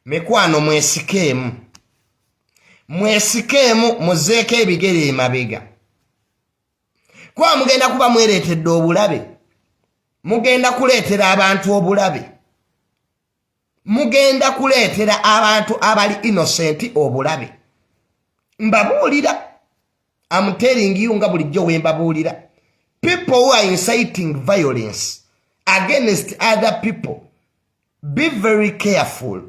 Mikwano, mwesikeemu, mwesikeemu, muzeeko ebigere emabega, kuba mugenda kuba mwereetedde obulabe. Mugenda kuleetera abantu obulabe, mugenda kuleetera abantu abali innocent obulabe. Mbabuulira, am telling you, nga bulijjo wembabuulira, people who are inciting violence against other people, be very careful.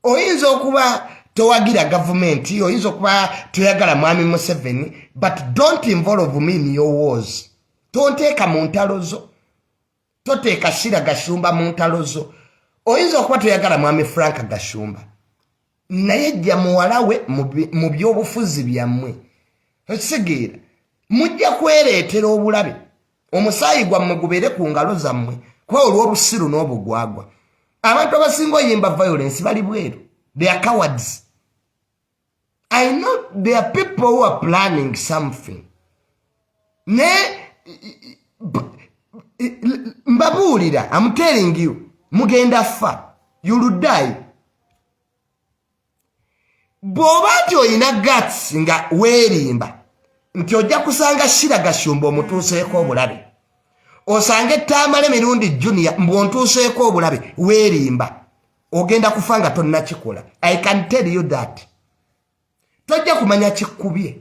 Oyinza okuba towagira gavumenti, oyinza okuba toyagala Mwami Museveni, but don't involve me in your wars. Tonteeka mu ntalo zo, toteeka Shira Gashumba mu ntalo zo. Oyinza okuba toyagala Mwami Frank Gashumba, naye jja muwala we mu byobufuzi byammwe. Okitegeera? Mujja kwereetera obulabe, omusaayi gwammwe gubeere ku ngalo zammwe, kuba olw'obusiru n'obugwagwa. Abantu abasinga oyimba violence bali bweru. They are cowards. I know there are people who are planning something. Ne mbabuulira, am telling you, mugenda fa, you'll die. Bw'oba nti olina guts nga weerimba nti ojja kusanga Shira Gashumba omutuuseeko obulabe, osange Tamale Mirundi Junior mbw'ontuuseeko obulabe, weerimba, ogenda kufa nga tonnakikola. I can tell you that. Tojja kumanya kikkubye.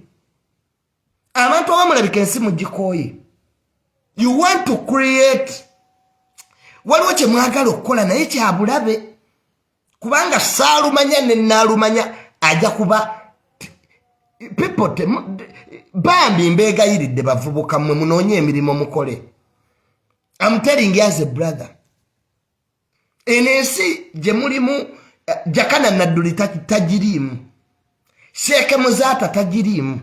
Abantu abamulabika ensi mugikooye. You want to create, waliwo kye mwagala okukola, naye kyabulabe, kubanga saalumanya ne naalumanya ajja kuba people. Bambi, mbeegayiridde, bavubuka mmwe, munoonye emirimu mukole. Am telling you as a brother, eno ensi gye mulimu, Jakana Nadduli tagiriimu, Sheikh Muzaata tagiriimu,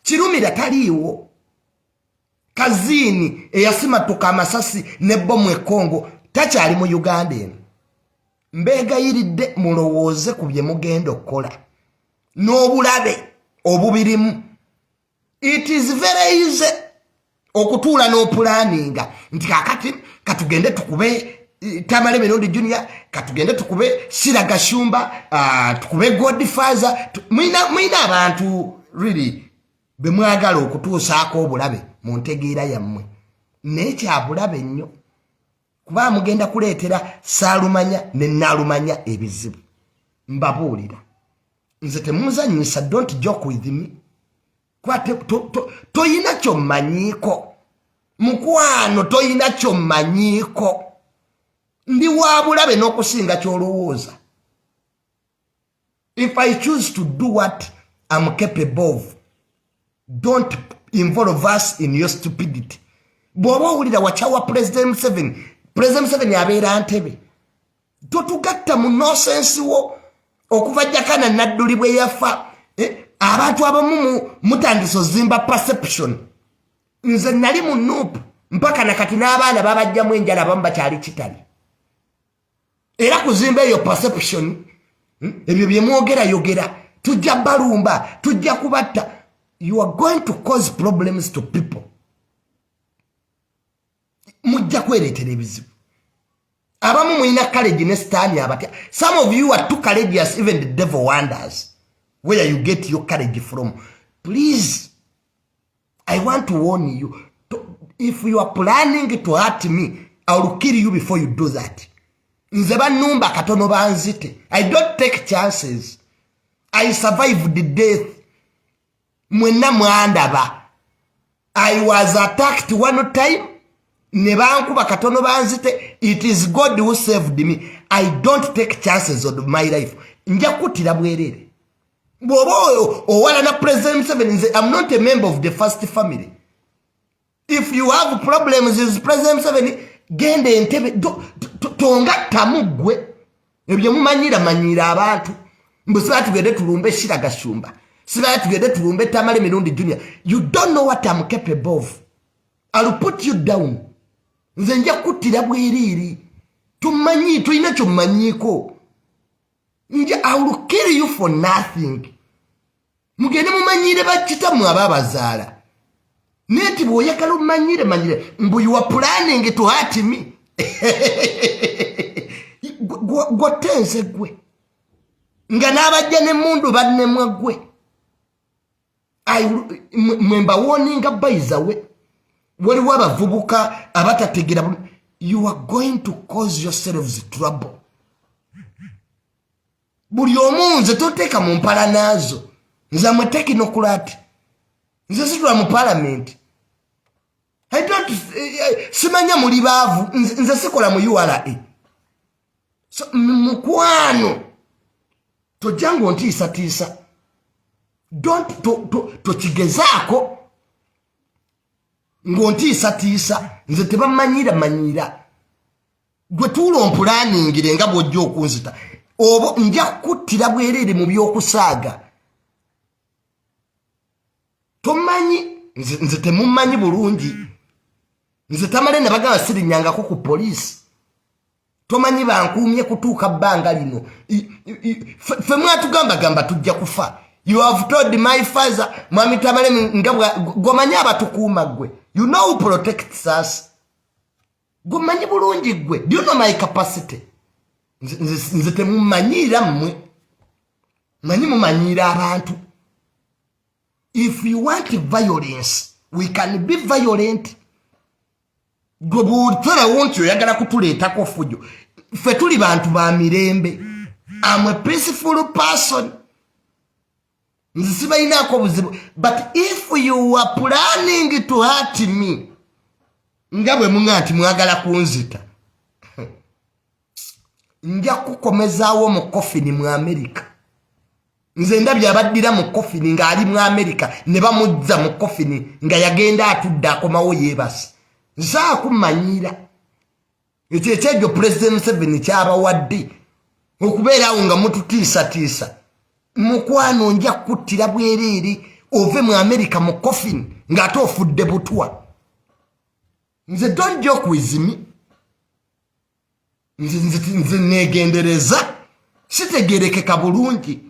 Kirumira taliiwo, Kaziini eyasimatuka amasasi ne bomu ekongo takyali mu Uganda eno. Mbeegayiridde, mulowooze ku bye mugenda okukola n'obulabe obubirimu. It is very easy okutuula n'oplanninga nti kakati katugende tukube Tamale Mirundi Junior, katugende tukube Shira Gashumba, tukube Godfather. Mwina abantu really bemwagala okutuusaako obulabe mu ntegeera yammwe, naye kyabulabe nnyo, kuba mugenda kuleetera Saalumanya ne Naalumanya ebizibu. Mbabuulira, nze temunzanyisa. Don't joke with me, kuba toyina kyommanyiiko, mukwano, toyina kyommanyiiko. Ndi wa bulabe n'okusinga kyolowooza. If I choose to do what am capable of, don't involve us in your stupidity. Bw'oba owulira wakyawa President Museveni, President Museveni abeera ntebe, totugatta mu nonsense wo. Okuva Jakana Nadduli bwe yafa, abantu abamu mutandise ozimba perception. Nze nali mu NUP mpaka nakati, n'abaana babajjamu enjala, abamu bakyali kitali era kuzimba eyo perception. Ebyo byemwogera yogera, tujja balumba, tujja kubatta. You are going to cause problems to people. Mujja kwereetera ebizibu. Abamu mulina courage ne sitaani abatya. Some of you are too courageous, even the devil wonders where you get your courage from. Please, I want to warn you to, if you are planning to hurt me, I will kill you before you do that. Nze banumba katono banzite. I don't take chances. I survived the death. Mwenna mwandaba, I was attacked one time ne bankuba katono banzite. It is God who saved me. I don't take chances of my life. Nja kuttira bwerere bw'oba oyo owala na President Museveni. Nze am not a member of the first family. If you have problems with President Museveni, genda Entebe, tongattamu ggwe. Ebyo mumanyira manyira abantu mbu siba tugende tulumbe Shira Gashumba, siba tugende tulumbe Tamale Mirundi Junior. You don't know what am capable of. I'll put you down. Nze nja kuttira bweriiri. Tumanyi, tulina kyomumanyiiko. Nja, I will kill you for nothing. Mugende mumanyire bakitammwe ababazaala. Naye nti bw'oyagala omanyire manyire mbu you are planning to hurt me. Gwotenze gwe nga n'abajja n'emmundu bannemwa gwe. Mwe mbawarninga bayizawe, waliwo abavubuka abatategeera. You are going to cause yourselves trouble. Buli omu nze toteeka mu mpala naazo. Nze amwe technocrat, nze situla mu palamenti. Simanya muli baavu, nze sikola mu URA. So mukwano, tojja ngaontiisatiisa. Don't tokigezaako ng'ontiisatiisa. Nze tebamanyira manyira. Gwe tuula omplaningire nga bw'ojja okunzita, oba nja kukuttira bwereere mu by'okusaaga. Tomanyi nze temumanyi bulungi. Nze Tamale nabagamba sirinyangako ku poliisi. Tomanyi bankuumye kutuuka bbanga lino. Ffe mwatugambagamba tujja kufa. You have told my father, mwami Tamale, nga gwomanyi abatukuuma gwe. You know who protects us. Gwemanyi bulungi gwe. Do you know my capacity? Nze temumanyiira mmwe, manyi mumanyiira abantu. If you want violence, we can be violent. Gwe bwoterawo nti oyagala kutuleetako fujo, ffe tuli bantu ba mirembe. Am a peaceful person. Nze sibalinaako buzibu, but if you are planning to hurt me, nga bwe muŋa nti mwagala kunzita, nja kukomezaawo mu coffin mu Amerika. Nze ndabye abaddira mu coffin ng'ali mu Amerika ne bamuzza mu coffin nga yagenda atudde, akomawo yeebase. Nsaakumanyira ekyo ekyejjo Pulezidenti Museveni kyabawadde okubeeraawo nga mututiisatiisa. Mukwano, nja kuttira bwereere ove mu Amerika mu coffin ng'ate ofudde butwa. Nze don't joke with me. Nze negendereza, sitegerekeka bulungi.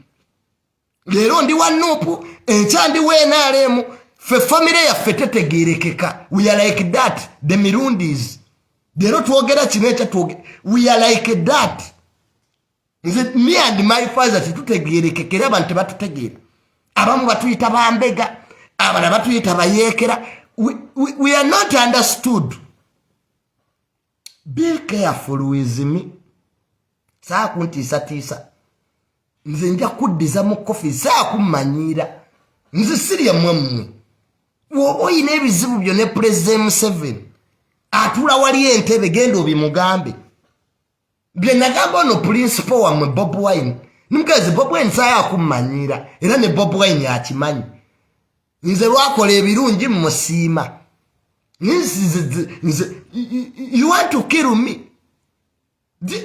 Leero ndi wa NUP, enkya ndi wa NRM. Ffe famire yaffe tetegerekeka. We are like that, the Mirundis. Leero twogera kino, ekya twogera. We are like that. Nze, me and my father, tetutegerekeka era abantu tebatutegeera. Abamu batuyita bambega, abalala batuyita bayeekera. We are not understood. Be careful with me. Saakuntiisatiisa. Nze nja kuddiza mu coffin. Saakummanyiira. Nze sirya mwammwe. Woba oyina ebizibu byo ne Pulezidenti Museveni atuula wali entebe, genda obimugambe. Bye nagamba ono principal wammwe Bob Wine, nimugazi Bob Wine, saayakummanyiira era ne Bob Wine akimanyi. Nze lwakola ebirungi mmusiima. Nze you want to kill me? Do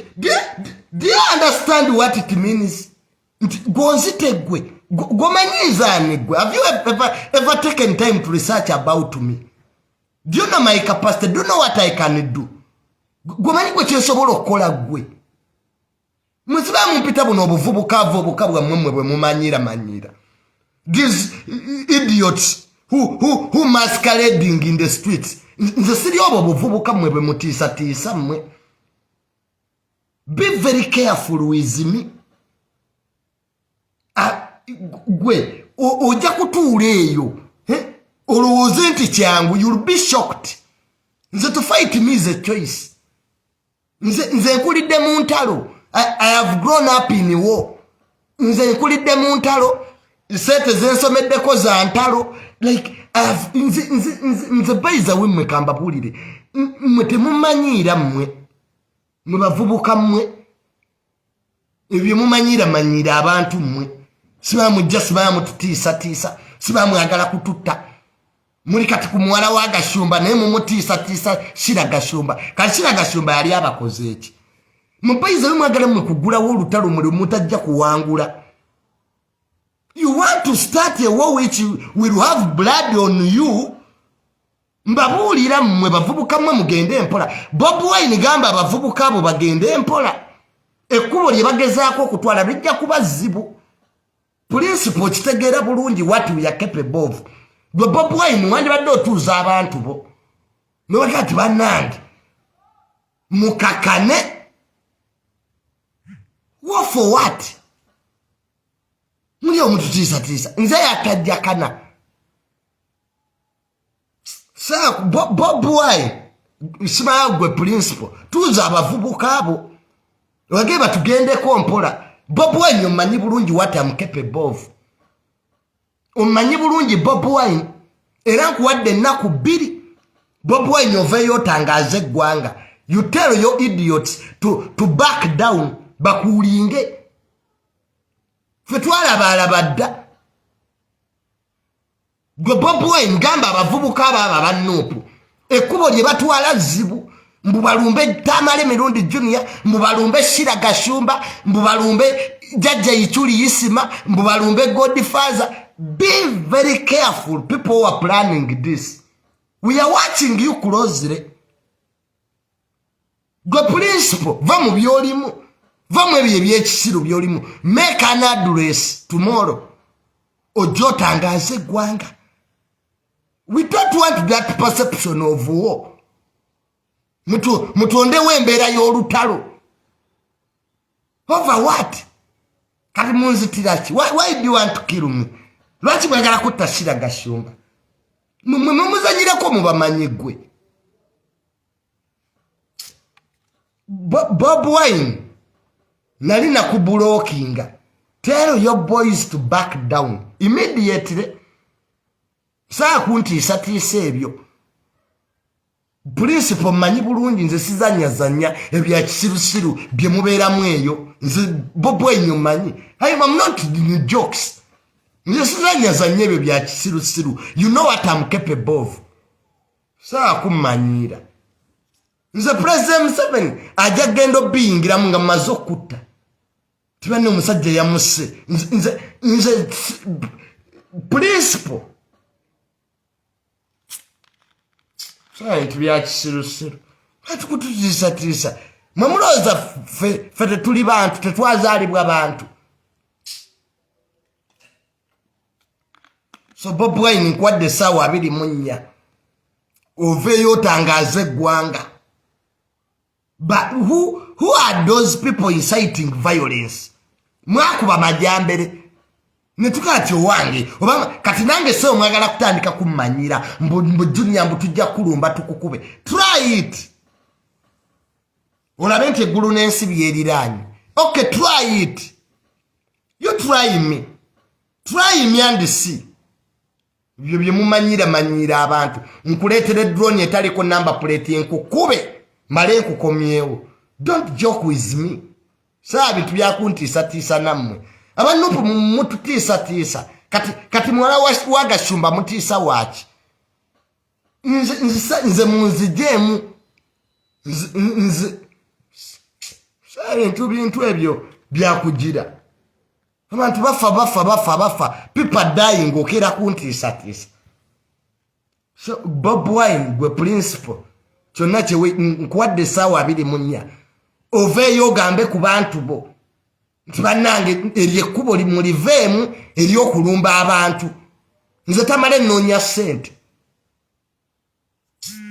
you understand what it means nti gwonzite? Gwe gwomanyiizaani gwe? Have you ever taken time to research about me? Do you know my capacity? Do you know what I can do? Gwomanyi gwe kyensobola okukola? Gwe muziba mumpita buno obuvubuka obuka bwammwe mmwe bwe mumanyira manyira, these idiots who masquerading in the streets. Nze siri obwo obuvubuka mmwe bwe mutiisatiisa mmwe. Be very careful with me. Gwe ojja kutuula eyo olowooze nti kyangu. You'll be shocked. Nze to fight me is a choice. Nze nkulidde mu ntalo. I have grown up in war. Nze nkulidde mu ntalo, sente zensomeddeko za ntalo. Like nze bayizawe mmwe, kambabuulire, mmwe temumanyiira mmwe, mwe bavubuka mmwe ebyo mumanyiira manyiira abantu mmwe. Sibamujja, sibamututiisatiisa, sibamwagala kututta. Muli kati ku muwala wa Gashumba, naye mumutiisatiisa Shira Gashumba. Kati Shira Gashumba yali abakoze eki? Mubayiza bimwagala mmwe kugulawo olutalo muli mutajja kuwangula. You want to start a war which will have blood on you. Mbabuulira mmwe bavubuka mmwe, mugende empola. Bob Wine, gamba abavubuka abo bagende empola. Ekkubo lye bagezaako okutwala lijja kuba zzibu. Principle kitegeera bulungi what we are capable of. Gwe Bob Wine, wandibadde otuuza abantu bo nobaga nti, "Bannange, mukakane." War for what? Muli omututiisatiisa, nze yatajjakana. Bob Wine, simaya gwe principal, tuuza abavubuka abo wage batugendeko mpola. Bob Wine, omanyi bulungi what am capable of. Omanyi bulungi, Bob Wine, era nkuwadde ennaku 2. Bob Wine, oveeyo otangaaze eggwanga. You tell your idiots to back down, bakuulinge. Fe twalabaalaba dda. Gwe Bob Wine, gamba abavubuka abo abo aba NUP ekkubo lye batwala zzibu. Mbu balumbe Tamale Mirundi Junior, mbu balumbe Shira Gashumba, mbu balumbe Jajja Ichuli Isima, mbu balumbe Godfather. Be very careful, people who are planning this. We are watching you closely. Gwe principal, va mu byolimu, va mu ebyo ebyekisiru byolimu. Make an address tomorrow, ojja otangaaze eggwanga. We don't want that perception of war. Mutondewo embeera y'olutalo over what? Kati munzitiraki? Why do you want to kill me? Lwaki mwagala kutta Shira Gashumba? Mwe mumuzanyireko, mubamanyi. Gwe Bob Wine, nali nakublockinga. Tell your boys to back down immediately. Saa kuntiisatiisa ebyo. Principal, mmanyi bulungi, nze sizanyazanya ebya kisirusiru bye mubeeramu eyo. Nze Bob Wine, mmanyi, I'm not in jokes. Nze sizanyazanya ebyo bya kisirusiru. You know what I'm capable of. Saa kummanyiira. Nze President Museveni ajja genda obiyingiramu nga mmaze okutta. Tibanne omusajja yamusse. Nze principal, bintu bya kisirusiru atukututiisatiisa. Mwe mulowooza ffe tetuli bantu, tetwazaalibwa bantu? So Bob Wine, nkuwadde essaawa 24, oveeyo otangaaze eggwanga. But who are those people inciting violence? Mwakuba majambere netukaa ti owange oba kati nange se omwagala kutandika kummanyira mbu Junior, mbu tujja kulumba tukukube. Try it, olabe nti eggulu n'ensi byeriraanye. Okay, try it. You try me, try me and see. Ebyo bye mumanyira manyira abantu. Nkuleetera drone etaliko number plate, nkukube male nkukomyewo. Don't joke with me. Saa bintu byakuntiisatiisa. Nammwe aba NUP mututiisatiisa. Kati muwala wa Gashumba mutiisa waaki? Nze munzijeemu. Nze saa bintu ebyo byakugira. Abantu bafa, bafa, bafa, bafa. People dying, okeera kuntiisatiisa. So Bob Wine, gwe principal, kyonna kyewe nkuwadde essaawa 24, oveeyo ogambe ku bantu bo nti bannange, eryo ekkubo muliveemu ery'okulumba abantu. Nze tamala ennoonya ssente.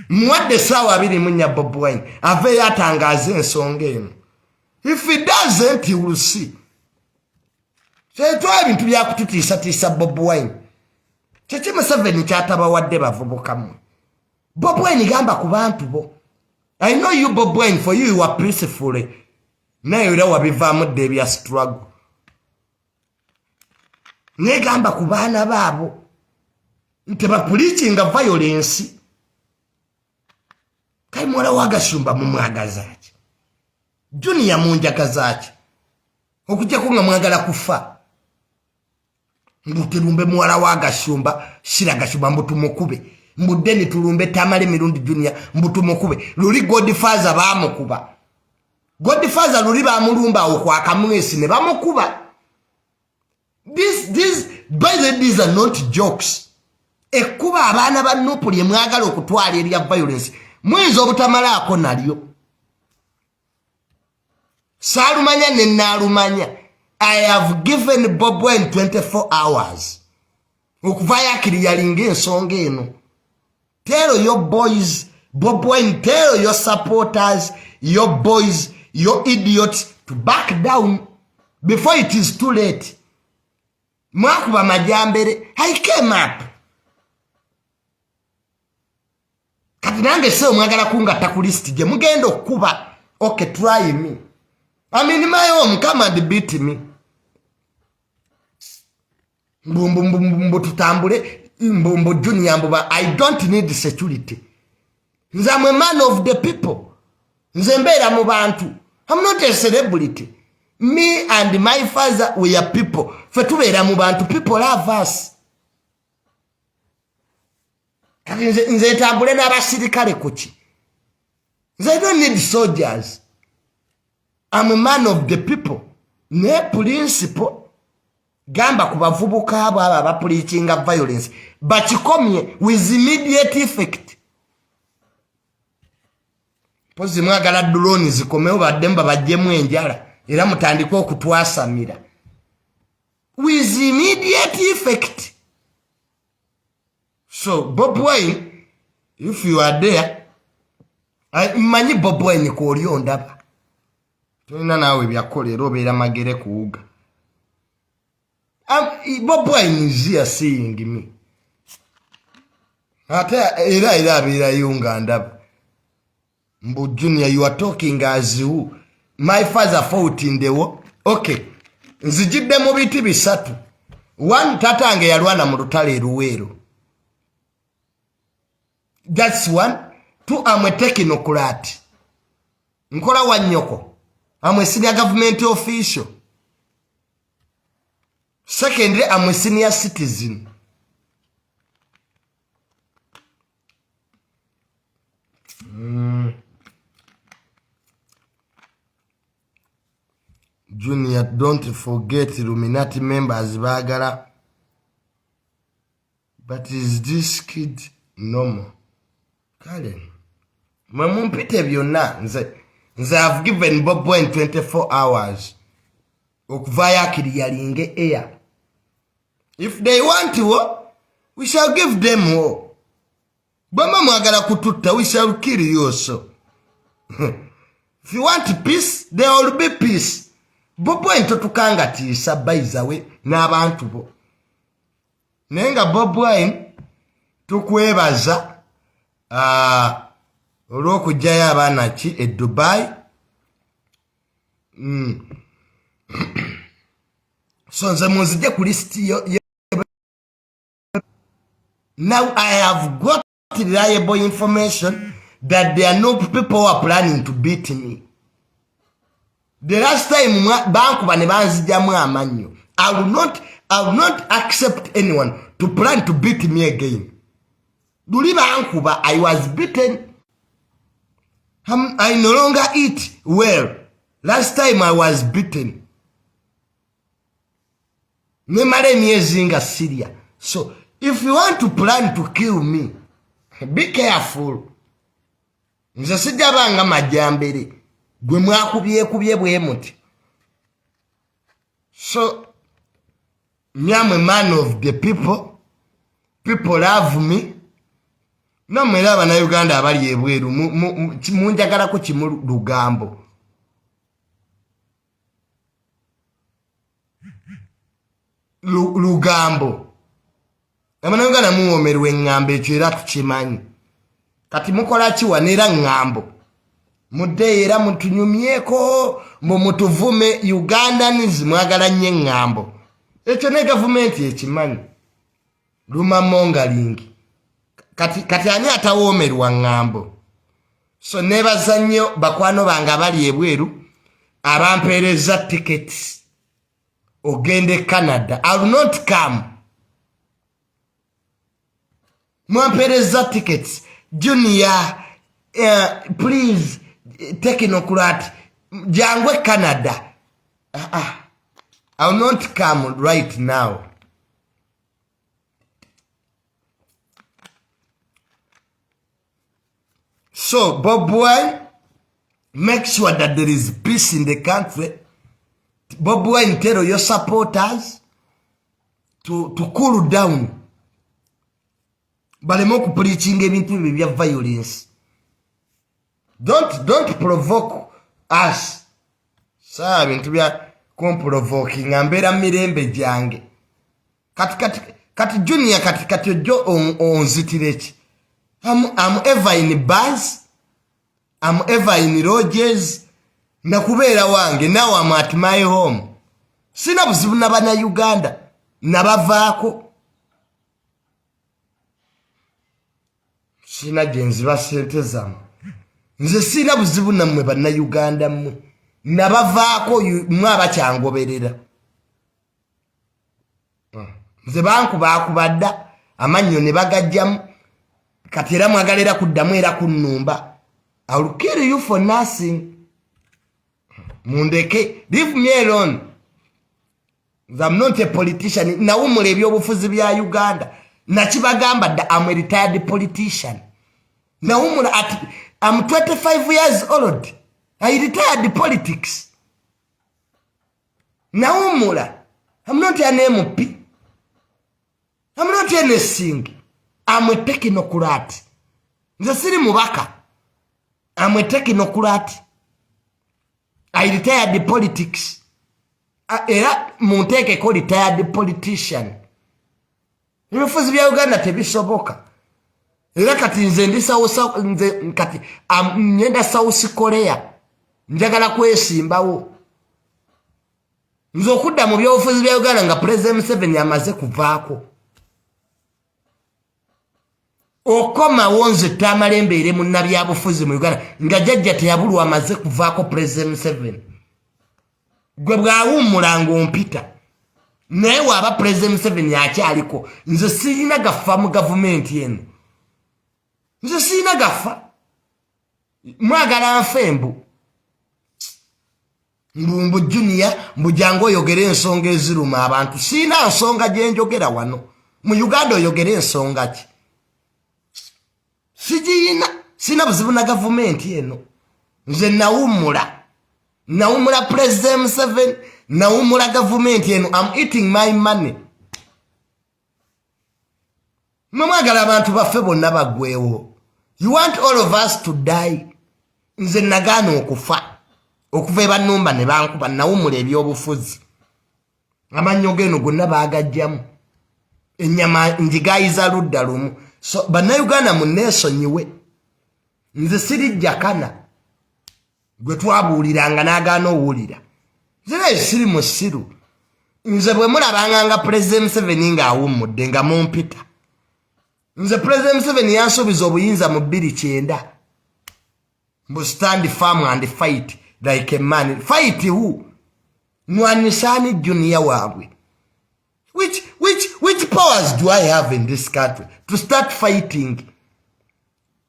Muwadde essaawa 24, Bob Wine aveeyo atangaaze ensonga eno. If he doesn't, you will see. Kyetwa ebintu byakututiisatiisa. Bob Wine, kiki Museveni kyatabawadde bavubukammwe? Bob Wine, gamba ku bantu bo. I know you, Bob Wine, for you, you are peaceful, naye era wabivaamu dda ebya struggle. Negamba ku baana baabo nti bapreachinga violence. Kali muwala wagashumba mumwagazaaki? Junior, munjagazaaki okujjako nga mwagala kufa? Mbu tulumbe muwala wa Gashumba, Shira Gashumba, mbu tumukube. Mbu deni tulumbe Tamale Mirundi Junior, mbu tumukube. Luli Godfather bamukuba. Godfather luli bamulumba awo kwakamwesi ne bamukuba. This, by the, these are not jokes. Ekkuba abaana ba NUP lye mwagala okutwala erya violence, muyinza obutamalaako nalyo. Saalumanya ne naalumanya. I have given Bob Wine 24 hours okuvayo aclearinga ensonga eno. Tell your boys, Bob Wine, tell your supporters, your boys, your idiots to back down. Before it is too late. Mwakuba Majambere, I came up. Kati nange se omwagala kungatta ku list gye mugenda okukuba. Okay, try me. I mean, my home, come and beat me. Mbu tutambule, mbu Junior, mbu I don't need security. Nze am a man of the people. Nze mbeera mu bantu. I'm not a celebrity. Me and my father, we are people. Ffe tubeera mu bantu. People love us. Kati nze ntambule n'abasirikale kuki? Nze I don't need soldiers. I'm a man of the people. Ne principle gamba ku bavubuka abo abapreachinga violence bakikomye with immediate effect. Mpozi mwagala drone zikomewo baddemu babajjemu enjala era mutandike okutwasamira with immediate effect. So Bobi Wine, if you are there, mmanyi Bobi Wine kwoli ondaba, tolina naawe byakukola era obeera magere kuwuga. Bobi Wine is here seeing me. Ate era abeerayo nga ndaba. Mbu Junior, you are talking as who? My father fought in the war. Okay, nzijidde mu biti bisatu. One, tatange yalwana mu lutalo e Luweero. That's one. Two, I'm a technocrat. Nkola wa nnyoko. I'm a senior government official. Secondly, I'm a senior citizen. Junior, don't forget Illuminati members bagala. But is this kid normal? Kale, mwe mumpite byonna, nze have given Bobi Wine 24 hours okuvaayo aclearinge air. If they want war, we shall give them war. Bwema mwagala kututta, we shall kill you also. If you want peace, there will be peace. Bobi Wine totukangatiisa bayizawe n'abantu bo. Naye nga Bobi Wine tukwebaza olw'okugyayo abaana ki e Dubai. So nze munzije ku list yo. Now I have got reliable information that there are no people who are planning to beat me. The last time bankuba ne banzijamu amannyo. I will not accept anyone to plan to beat me again. Luli bankuba, I was beaten. I no longer eat well. Last time I was beaten. Nemala emyezi nga sirya. So if you want to plan to kill me, be careful. Nze sijja banga Majambere gwe mwakubyekubye bwe muti. So me, I'm a man of the people. People love me. Nammwe era Abannayuganda abali ebweru munjagalako kimu lugambo. Lugambo. Abannayuganda muwoomerwa eŋŋambo, ekyo era tukimanyi. Kati mukola ki wano era ŋŋambo? Muddeeyo era mutunyumyeko, mbu mutuvume. Ugandans mwagala nnyo eŋŋambo. Ekyo ne gavumenti ekimanyi. Luma mongalingi. Kati ani atawoomerwa ŋŋambo? So neebaza nnyo bakwano bange abali ebweru abampeereza tickets ogende e Canada. I will not come. Mwampeereza tickets. Junior, please, technocrat, jangu e Canada. I will not come right now. So, Bobi Wine, make sure that there is peace in the country. Bobi Wine, tell your supporters to cool down. Baleme okupreachinga ebintu ebyo bya violence. Don't provoke us. Saa bintu bya Kumprovoking nga mbeera mu mirembe gyange. Kati kati kati Junior, kati kati ojjo onzitire ki? Am ever in bars, am ever in lodges, nakubeera wange. Now am at my home. Sina buzibu na bannayuganda, nabavaako, sina gyenziba sente zammwe. Nze sina buzibu nammwe bannayuganda, mmwe nabavaako, mwe abakyangoberera. Nze bankuba dda amannyo ne bagajjamu, kati era mwagala era kuddamu era kunnumba. I will kill you for nothing. Mundeke, leave me alone. I'm not a politician. Nawumula ebyobufuzi bya Uganda, nakibagamba dda. Am a retired politician. Nawumula at I'm 25 years old. I retired politics, nawumula. I'm not an MP, I'm not anything. I'm a technocrat. Nze siri mubaka, I'm a technocrat. I retired politics. Era munteekeko retired politician. Ebifuzi bya Uganda tebisoboka. Era kati nze ndi nze kati ngenda South Korea, njagala kwesimbawo. Nze okudda mu byobufuzi bya Uganda nga President Museveni amaze kuvaako, okomawo. Nze tamala embeere munnabyabufuzi mu Uganda nga jajja teyabulwa amaze kuvaako. President Museveni gwe bwawummula ng'ompita, naye waaba President Museveni akyaliko, nze sirina gafa mu gavumenti eno. Nze sirina gafa. Mwagala nfe mbu mbu Junior, mbu jangu oyogere ensonga eziruma abantu. Sirina nsonga gyenjogera wano mu Uganda. Oyogere ensonga ki? Sigiyina. Sirina buzibu na gavumenti eno. Nze nawummula, nawummula President Museveni, nawummula gavumenti eno. Am eating my money. Mwe mwagala abantu baffe bonna baggwewo. You want all of us to die. Nze nagaana okufa okuva ebannumba ne bankuba. Nawummula ebyobufuzi. Amannyo geno gonna baagajjamu, ennyama njigayiza ludda lumu. So Bannayuganda, munneesonyiwe, nze sirijjakana gwe twabuuliranga n'agaana owulira. Nze naye siri musiru. Nze bwe mulabanga nga Pulezidenti Museveni ng'awummudde nga mumpita. Nze Pulezidenti Museveni yansuubiza obuyinza mu 2009, mbu stand firm and fight like a man. Fight who? Nwanyisaani Junior waabwe? Which powers do I have in this country to start fighting?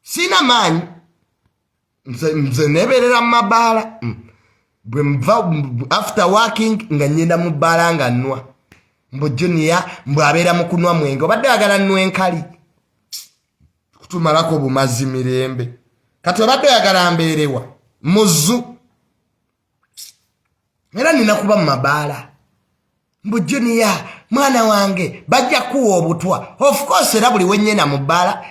Sina maanyi. Nze nebeerera mu mabaala. Bwe nva after working nga nyenda mu bbaala nga nnwa. Mbu Junior, mbu abeera mu kunwa mwenge. Obadde oyagala nnwa enkali kutumalako bumazi mirembe. Kati obadde oyagala mbeerewa muzu? Era nina kuba mu mabaala. Mbu Junior mwana wange, bajja kuwa obutwa. Of course, era buli wenyena mu bbaala,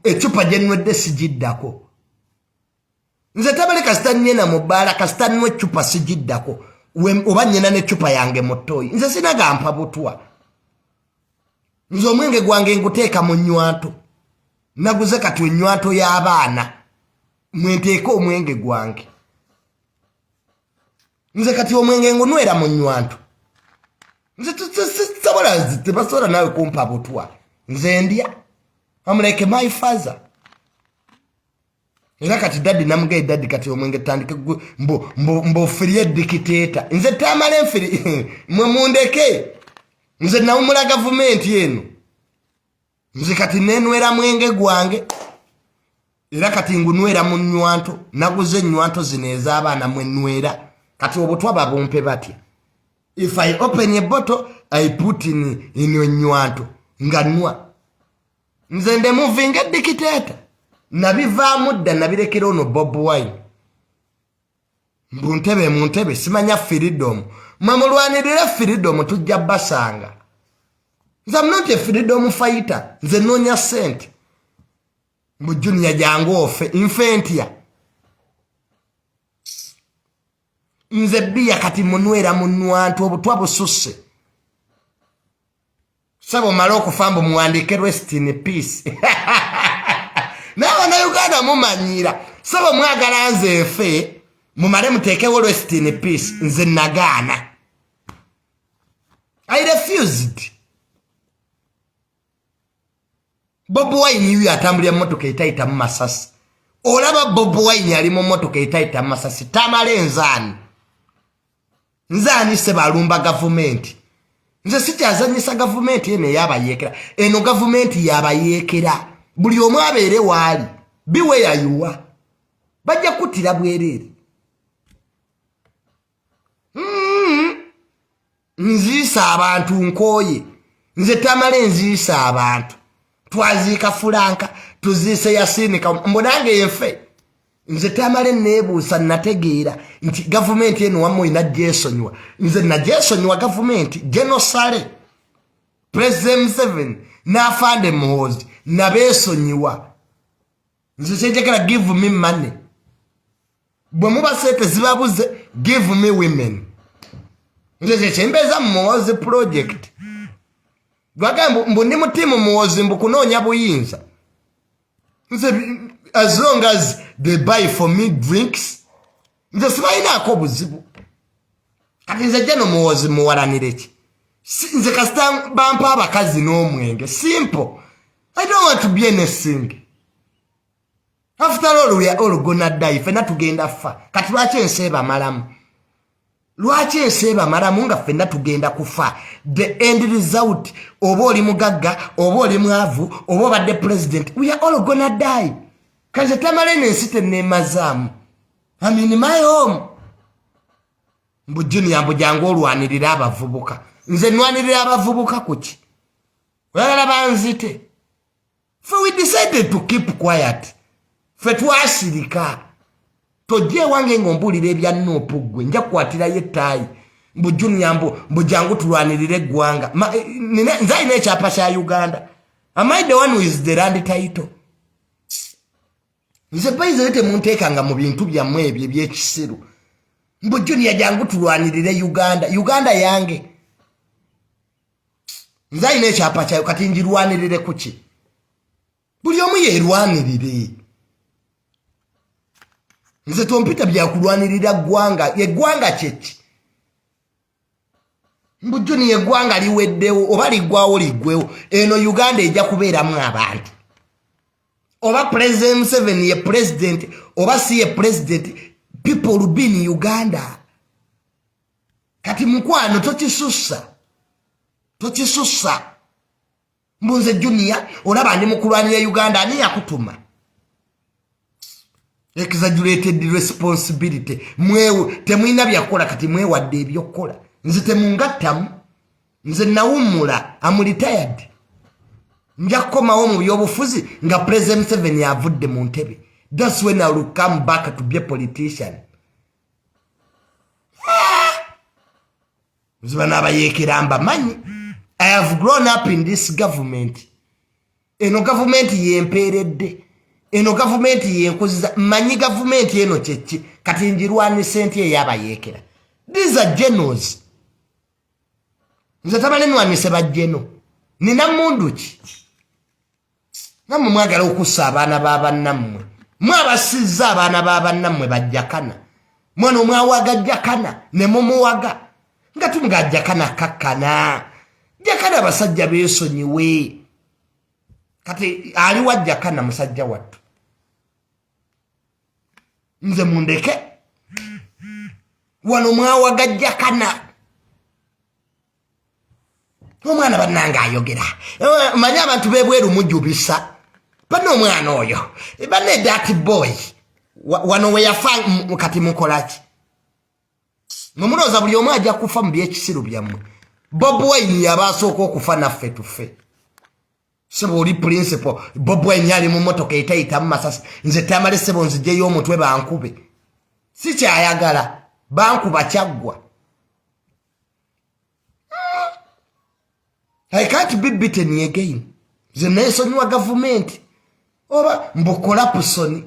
ecupa gye nnwedde sigiddako. Nze tabale kasita nyena mu bbaala, kasita nnwa ecupa sigiddako. Oba nyena n'ecupa yange mu ttooyi, nze sinagampa butwa. Nze omwenge gwange nguteeka mu nnywanto. Naguze kati ennywanto y'abaana mwenteeka omwenge gwange. Nze kati omwenge ngunywera mu nnywanto. Nze sisobola, tebasobola nawe kumpa butwa. Nze ndya. I'm like my father. Era kati daddy namugaye, daddy, kati omwenge tandike mbu free dictator. Nze tamala enfiri, mwe mundeke. Nze nawumula gavumenti eno. Nze kati nenwera mwenge gwange, era kati ngunywera mu nnywanto. Naguze ennywanto zino ez'abaana mwenywera. Kati obutwa babumpe batya? If I open a bottle, I put in ennywanto nga nnywa. Nze nde moving dictator, nabivaamu dda, nabirekera ono Bob Wine. Mbu ntebe mu ntebe, simanya freedom. Mwe mulwanirire freedom, tujja basanga. Nze am not a freedom fighter. Nze noonya sente. Mbu Junior jangu ofe. Nfe ntya? Nze bbiya kati munwera munwantu, obutwa bususse. Sebo, male okufa mbu muwandiike "Rest in peace". Naye Abanauganda mumanyira. Sebo, mwagala nze efe, mumale muteekewo "Rest in peace". Nze nagaana, I refused. Bobi Wine yuyo atambulira mumotoka etayitamu masasi. Olaba Bobi Wine ali mu motoka etayitamu masasi. Tamale nzaani? Nzaani se balumba gavumenti? Nze sikyazanyisa gavumenti eno eyabayeekera. Eno gavumenti yabayeekera. Buli omu abeere waali, biweyayuwa, bajja kuttira bwereere. Nziisa abantu, nkooye. Nze Tamale nziisa abantu. Twaziika Fulanka, tuziise Yasiinika, mbonange enfe. Nze Tamale neebuusa, nategeera nti gavumenti eno wamma olina gyesonyiwa. Nze nagyesonyiwa gavumenti genosale. President Museveni n'afande Muhoozi nabeesonyiwa. Nze kyenjagala, give me money. Bwe muba sente zibabuze, give me women. Nze kyekyembeeza mu Muhoozi project. Lwagamba mbu ndi mutimu Muhoozi, mbu kunoonya buyinza. Nze as long as they buy for me drinks, nze sibalinaako obuzibu. Kati nze jeno Muhoozi muwalanire ki? Nze kasita bampa abakazi n'omwenge, simple. I don't want to be anything. After all, we are all gonna die. Fenna tugenda fa. Kati lwaki ensi ebamalamu? Lwaki ensi ebamalamu nga ffenna tugenda kufa? The end result, oba oli mugagga, oba oli mwavu, oba obadde president, we are all gonna die. Kaze Tamale eno ensi tenemazaamu. I'm in my home. Mbu Junior, mbu jangu olwanirira abavubuka. Nze nwanirira abavubuka kuki? Oyagala banzite? Fe we decided to keep quiet. Fe twasirika. Tojja ewange ng'ombuulira ebya NUP. Ggwe nja kukwatirayo ettaayi. Mbu Junior, mbu jangu tulwanirire eggwanga. Nze alina ekyapa kya Uganda. Am I the one who is the land title? Nze bayizeyo, temunteekanga mu bintu byammwe ebyo ebyekisiru. Mbu Junior, jangu tulwanirire Uganda. Uganda yange? Nze alina ekyapa kyayo, kati njirwanirire kuki? Buli omu yeerwanirire. Nze tompita byakulwanirira ggwanga. Eggwanga kyeki? Mbu Junior, eggwanga liweddewo. Oba liggwawo, liggwewo. Eno Uganda ejja kubeeramu abantu. Oba President Museveni ye president, oba si ye president, people will be in Uganda. Kati mukwano, tokisussa, tokisussa. Mbunze Junior, olaba ndi mukulwanira Uganda. Ani yakutuma? Exaggerated responsibility. Mwewe temulina byakukola, kati mwewadde ebyokukola. Nze temungattamu. Nze nawummula, am retired. Nja kukomawo mu byobufuzi nga President Museveni avudde mu ntebe. That's when I will come back to be a politician. Ah! Nze bano abayeekera mbamanyi. I have grown up in this government. Eno gavumenti yempeeredde, eno gavumenti yenkuziza. Mmanyi gavumenti eno kyeki. Kati njirwanise nti eyabayeekera? These are generals. Nze Tamale nwanise bajjeno? Nina mundu ki? Nammwe mwagala okussa abaana ba bannammwe. Mwabasizza abaana ba bannammwe bajjakana. Mwana omwawaga jakana ne mumuwaga nga tumuga jakana kakkana jakana. Abasajja beesonyiwe. Kati aliwa jakana musajja wattu? Nze mundeke wano. Mwawaga jakana, omwana bannange ayogera. Manyi abantu bebweru mujubisa bana omwana oyo bane that boy wano weyafa. Kati mukolaki? Mwemulowooza buli omu ajja kufa mu byekisiru byammwe. Bob Wine yaba asooka okufa, naffe tufe. Sebo, oli principal. Bob Wine ali mu motoka etayitamu masasi. Nze Tamale, sebo, nzijeyo omutwe bankube, sikyayagala. Bankuba kyaggwa. I can't be beaten again. Nze neesonyiwa gavumenti. Oba mbu corruption.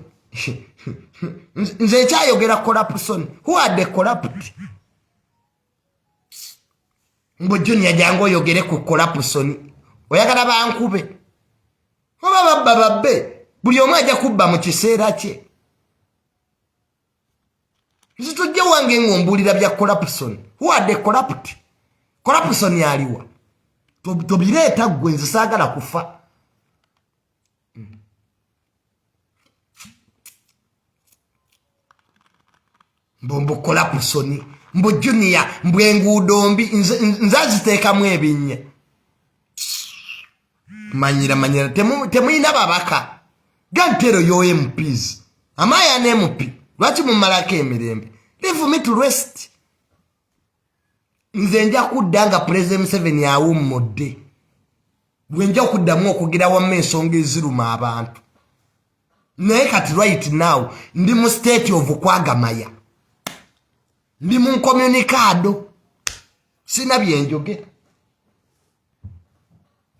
Nze nkyayogera corruption. Who are the corrupt? Mbu Junior, jangu oyogere ku corruption. Oyagala bankube oba babba babbe? Buli omu ajja kubba mu kiseera kye. Nze tojja wange ng'ombuulira bya corruption. Who are the corrupt? Corruption yaliwa? Tobireeta ggwe, nze saagala kufa. Mbu corruption, mbu Junior, mbu enguudo mbi, nze aziteekamu ebinnya. Manyira, manyira, temuyina babaka. Gantero yo MPs amaya ne MP, lwaki mumalako emirembe? Leave me to rest. Nze nja kudda nga President Museveni awummudde, bwe nja okuddamu okugira wamma ensonga eziruma abantu. Naye kati right now ndi mu state of kwagamaya, ndi mu incommunicado, sina byenjogera,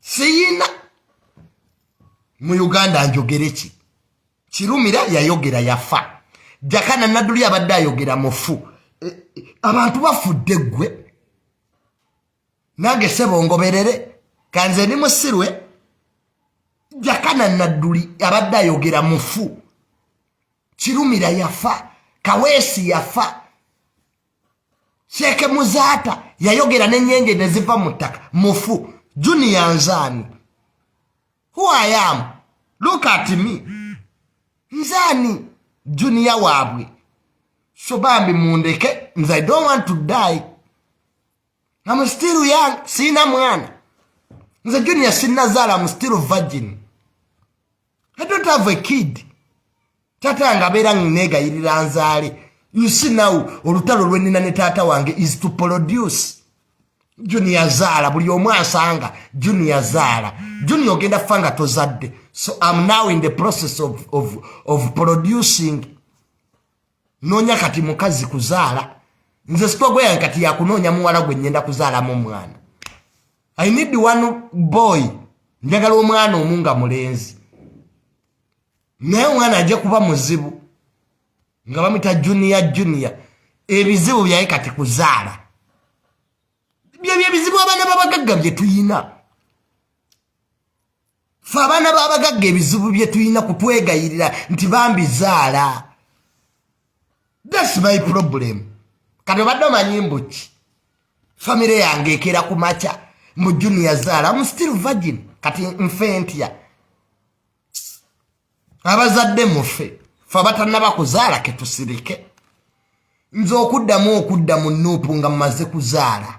siyina. Mu Uganda njogere ki? Kirumira yayogera, yafa. Jakana Nadduli abadde ayogera, mufu. Abantu bafudde, ggwe nange sebo ngoberere kanze ndi musirwe. Jakana Nadduli abadde ayogera, mufu. Kirumira yafa, Kaweesi yafa, Sheikh Muzaata yayogera n'ennyenje ne ziva mu ttaka, mufu. Junior nzaani? Who I am? Look at me, nzaani? Junior waabwe. So bambi mundeke nze, I don't want to die. I'm still young, siina mwana. Nze Junior sinnazaala, I'm still virgin, I don't have a kid. Taata yange abeera neegayirira nzaale. You see now, olutalo lwenina ne taata wange is to produce. Junior zaala, buli omu asanga Junior zaala, Junior ogenda fa nga tozadde. So I'm now in the process of producing. Noonya kati mukazi kuzaala. Nze struggle yange kati yakunoonya muwala gwe nyenda kuzaalamu omwana. I need one boy, njagala omwana omu nga mulenzi, naye omwana ajja kuba muzibu nga bamwita Junior. Junior ebizibu byaye kati kuzaala. Byebyo ebizibu abaana babagagga bye tuyina. Fe abaana b'abagagga ebizibu bye tuyina kutwegayirira nti bambi zaala. That's my problem. Kati obadde omanyi mbuki famire yange ekeera ku makya mbu Junior zaala? I'm still virgin. Kati nfe ntya? Abazadde mufe, fe abatannaba kuzaala ketusirike. Nze okuddamu okudda mu NUP nga mmaze kuzaala.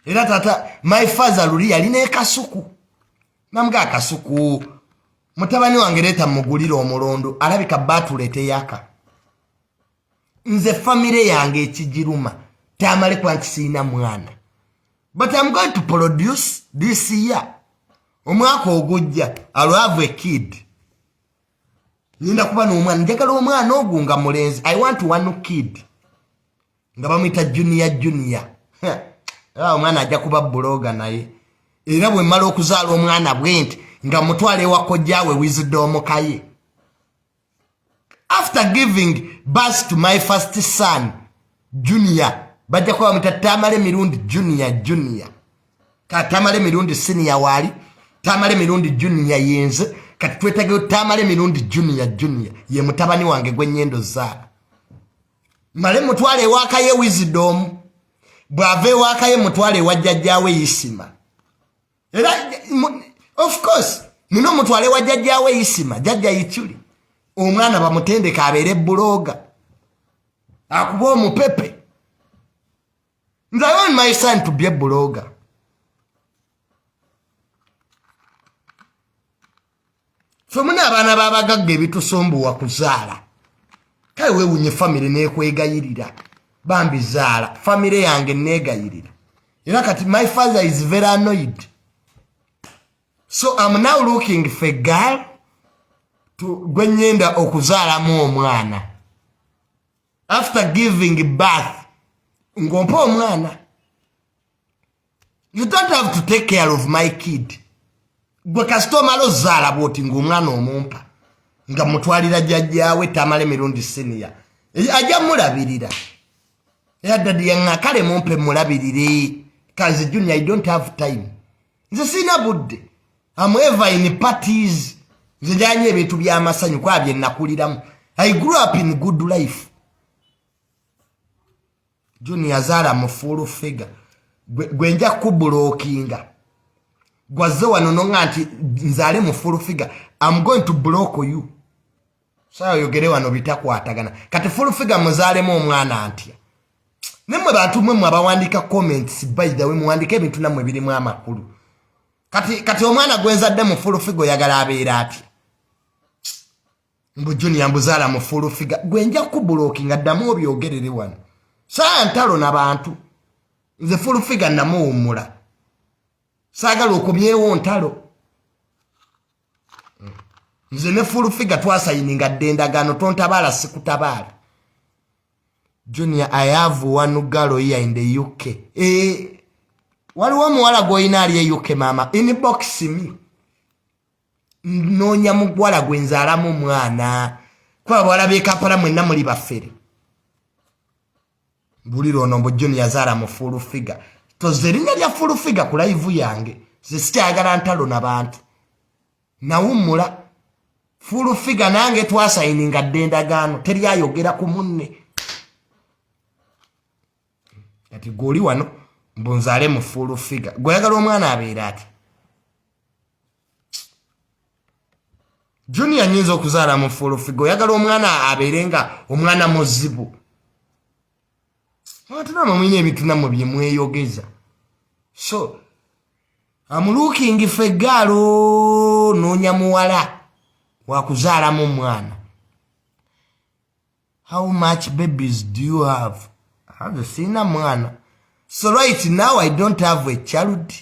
Era tata, my father luli yalina ekasuku, namuga akasuku, mutabani wange leeta mugulire omulondo, alabika batule teyaka. Nze famire yange ekigiruma tamale kuba nti siina mwana, but I'm going to produce this year. Omwaka ogujja I'll have a kid. Ngenda kuba n'omwana, njagala omwana ogwo nga mulenzi. I want one kid nga bamwita Junior. Junior omwana ajja kuba blogger, naye era bwe mmala okuzaala omwana bwe nti nga mutwala ewa kojjaawe Wisdom Kaye. After giving birth to my first son Junior, bajja kuba bamwita Tamale Mirundi Junior. Junior ka Tamale Mirundi Senior waali, Tamale Mirundi Junior yenze. Kati twetageyo Tamale Mirundi Junior. Junior ye mutabani wange gwe zaala. Male mutwale ewakaye Wisdom, bw'ava ewakaye mutwale ewa jjajjaawe Isima. Era of course nina omutwale wa jjajjaawe Isima, jjajja Ikyuli. Omwana bamutendeka abeere blogger, akuba omupepe. Nze I want my son to be a blogger. Fe muna abaana b'abagagga ebitusumbuwa kuzaala. Kale weewunye famire neekwegayirira bambi zaala. Famire yange neegayirira, era kati my father is very annoyed. So I'm now looking for a girl gwe nyenda okuzaalamu omwana. After giving birth ng'ompa omwana, you don't have to take care of my kid. Gwe kasita omala ozaala bwoti ng'omwana omumpa nga mutwalira jjajjaawe Tamale Mirundi Senior, ajja mulabirira. Era daddy yaŋŋa kale mumpe mulabirire. Kanze Junior, I don't have time, nze sirina budde. Am ever in parties. Nze njanya ebintu by'amasanyu kwa bye nakuliramu. I grew up in good life. Junior azaala mu full figure, gwe nja kublockinga. Gwazze wano nonga nti nzaale mu full figure, am going to block you. Saayogere wano bitakwatagana. Kati full figure muzaalemu omwana ntya? Nemmwe bantu mmwe abawandiika comments, by the way, muwandiika ebintu nammwe birimu amakulu. Kati omwana gwenzadde mu full figure oyagala abeera atya? Mbu Junior mbuzaala mu full figure. Gwe nja kublockinga, ddamu obyogerere wano. Saa ntalo nabantu, nze full figure namuwummula, saagala okomyewo ntalo. Nze ne full figure twasayininga dde endagaano, tontabaala sikutabaala. Junior, I have one girl here in the UK. Waliwo omuwala gw'olina ali e UK? Maama, inbox me. Noonya muwala gwe nzaalamu omwana, kuba bawala b'e Kampala mwenna muli baffere. Bulira ono mbu Junior yazaala mu full figure. Toze erinnya lya full figure ku live yange. Ze sikyayagala ntalo nabantu, nawummula full figure. Nange twasayininga dde endagaano, teryayogera ku munne. Kati gweoli wano mbu nzaale mu full figure, gweyagala omwana abeera ati? Junior, nyinza okuzaala mu full figure, oyagala omwana abeere nga omwana muzibu? Ate namwe mulina ebintu nammwe bye mweyogeza. So am looking for girl, noonya muwala wakuzaalamu omwana. How much babies do you have? Nze siina mwana, so right now I don't have a child.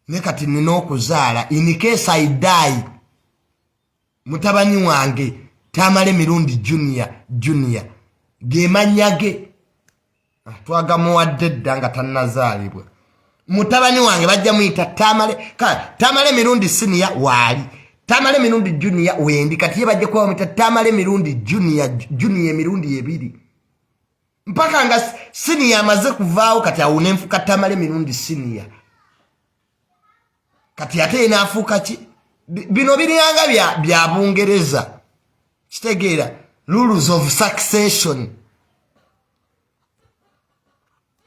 Ne kati nina okuzaala in case I die. Mutabani wange Tamale Mirundi Junior, Junior gemanya ge twagamuwadde dda nga tannazaalibwa. Mutabani wange bajja muyita Tamale. Tamale Mirundi Senior waali, Tamale Mirundi Junior wendi. Kati ye bajja kuba bamuyita Tamale Mirundi Junior, Junior emirundi ebiri, mpaka nga Senior amaze kuvaawo. Kati awo nenfuka Tamale Mirundi Senior. Kati ate yenaafuuka ki? Bino biringanga bya Bungereza, kitegeera rules of succession.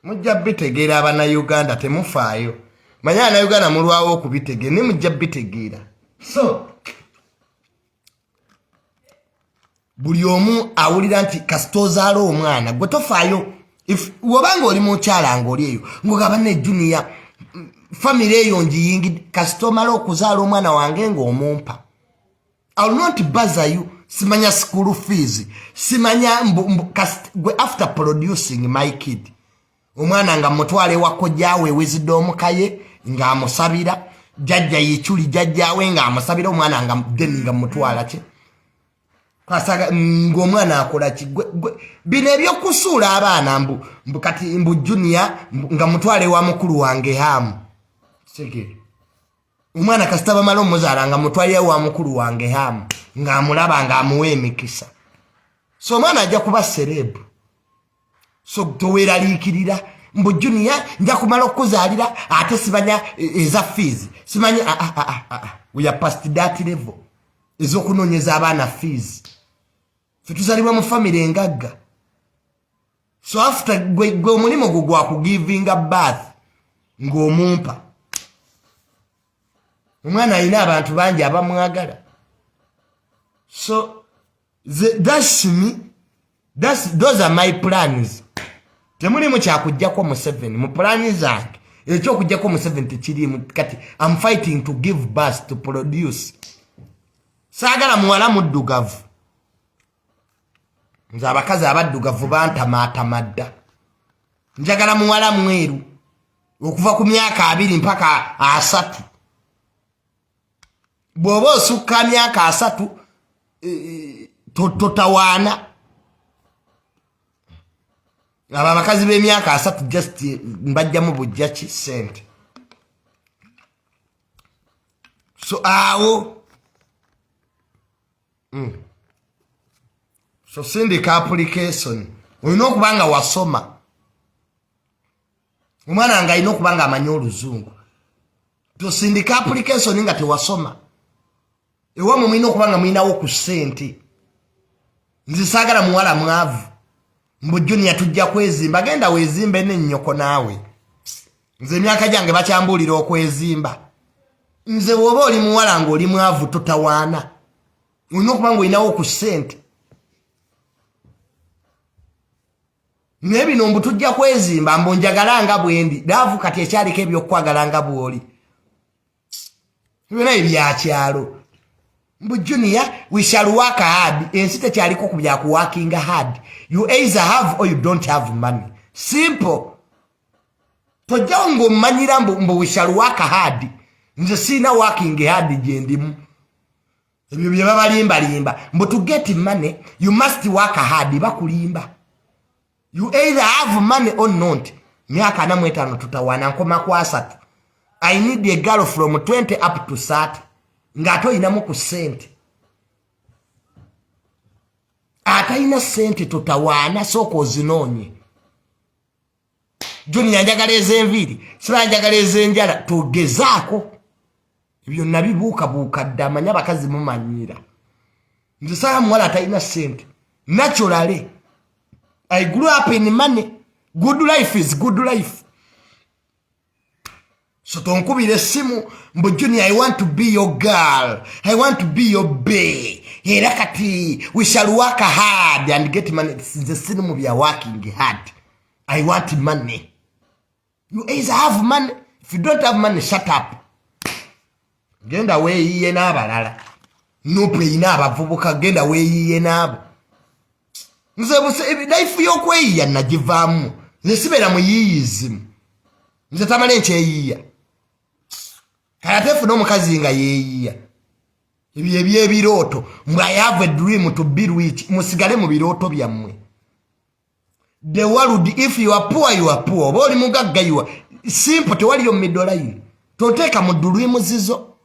Mujja bitegeera Abannayuganda, temufaayo. Manye Abannayuganda mulwawo okubitegeera, naye mujja bitegeera. So buli omu awulira nti kasita ozaala omwana gwe tofaayo. Wobanga oli mukyala ngaoli eyo ngogaba ne Junior, family eyo ngiyingidde, kasita omala okuzaala omwana wange ng'omumpa, I will not bother you. Simanya school fees, simanya gwe after producing my kid, omwana nga mutwala ewakojjaawe ewezidde omukaye ng'amusabira, jjajja yikyuli jjajjaawe ng'amusabira omwana, nga then nga mutwala ki kasaga ng'omwana akola ki. Bino ebyokusuula abaana mbu kati mbu Junior nga mutwala ewa mukulu wange Hamu. Kitegeera omwana kasita bamala omuzaala nga mutwalira wa mukulu wange Hamu ng'amulaba ng'amuwa emikisa. So omwana ajja kuba celeb, so toweeraliikirira mbu Junior nja kumala okukuzaalira ate simanya eza fees, simanya. Ah, ah, ah, we are past that level ez'okunoonyeza abaana fees. Fe tuzalibwa mu family engagga. So after gwe omulimu gwo gwakugivinga birth ng'omumpa omwana alina abantu bangi abamwagala. So that's me, those are my plans. Temulimu kyakujjako Museveni mu plani zange. Ekyokujjako Museveni tekirimu. Kati am fighting to give birth, to produce. Saagala muwala muddugavu. Nze abakazi abaddugavu bantamaatamадda. Njagala muwala mweru okuva ku myaka 20 mpaka 30. Bw'oba osukka myaka 30, totawaana. Abo abakazi b'emyaka 30 just mbajjamu bujja ki sente. So awo So sindika application, olina okuba nga wasoma. Omwana nga alina okuba nga amanyi Oluzungu. Tosindika application nga tewasoma. Ewamwe mulina okuba nga mulinawo ku ssente. Nze saagala muwala mwavu mbu Junior tujja kwezimba. Genda weezimbe nennyoko naawe. Nze emyaka gyange bakyambuulira okwezimba. Nze woba oli muwala ng'oli mwavu, totawaana. Olina okuba nga olinawo ku ssente. Naye bino mbu tujja kwezimba, mbu njagala nga bwendi, love kati ekyaliko ebyokukwagala nga bw'oli, byonna ebyakyalo. Mbu Junior, we shall work hard. Ensi tekyaliko ku byakuworkinga hard. You either have or you don't have money, simple. Tojjawo ng'omanyira mbu we shall work hard. Nze siina working hard gyendimu. Ebyo bye babalimbalimba mbu to get money you must work hard, bakulimba. You either have money or not. Myaka 45 tutawana, nkoma ku 30. I need a girl from 20 up to 30 ng'ate oyinamu ku ssente. Atalina ssente totawaana, sooka ozinoonye. Junior, njagala ez'enviiri, siba njagala ez'enjala, togezaako. Ebyo nabibuukabuuka dda. Amanye abakazi mumanyira. Nze saala muwala atalina ssente. Naturally, I grew up in money. Good life is good life. So tonkubira essimu mbu Junior, I want to be your girl, I want to be your bae, era kati we shall work hard and get money. Nze siri mu bya working hard. I want money. You either have money, if you don't have money, shut up. Genda weeyiye n'abalala. NUP eyina abavubuka, genda weeyiye n'abo. Nze life y'okweyiya nagivaamu. Nze sibeera muyiiyizimu. Nze tamale nkyeyiiya. Kale ate funa omukazi nga yeeyiya. Ebyo ebyebirooto mbu I have a dream to be rich, musigale mu birooto byammwe. The world, if you are poor, you are poor, oba oli mugagga, you are, simple. Tewaliyo middle line. Toteeka mu dreams zo.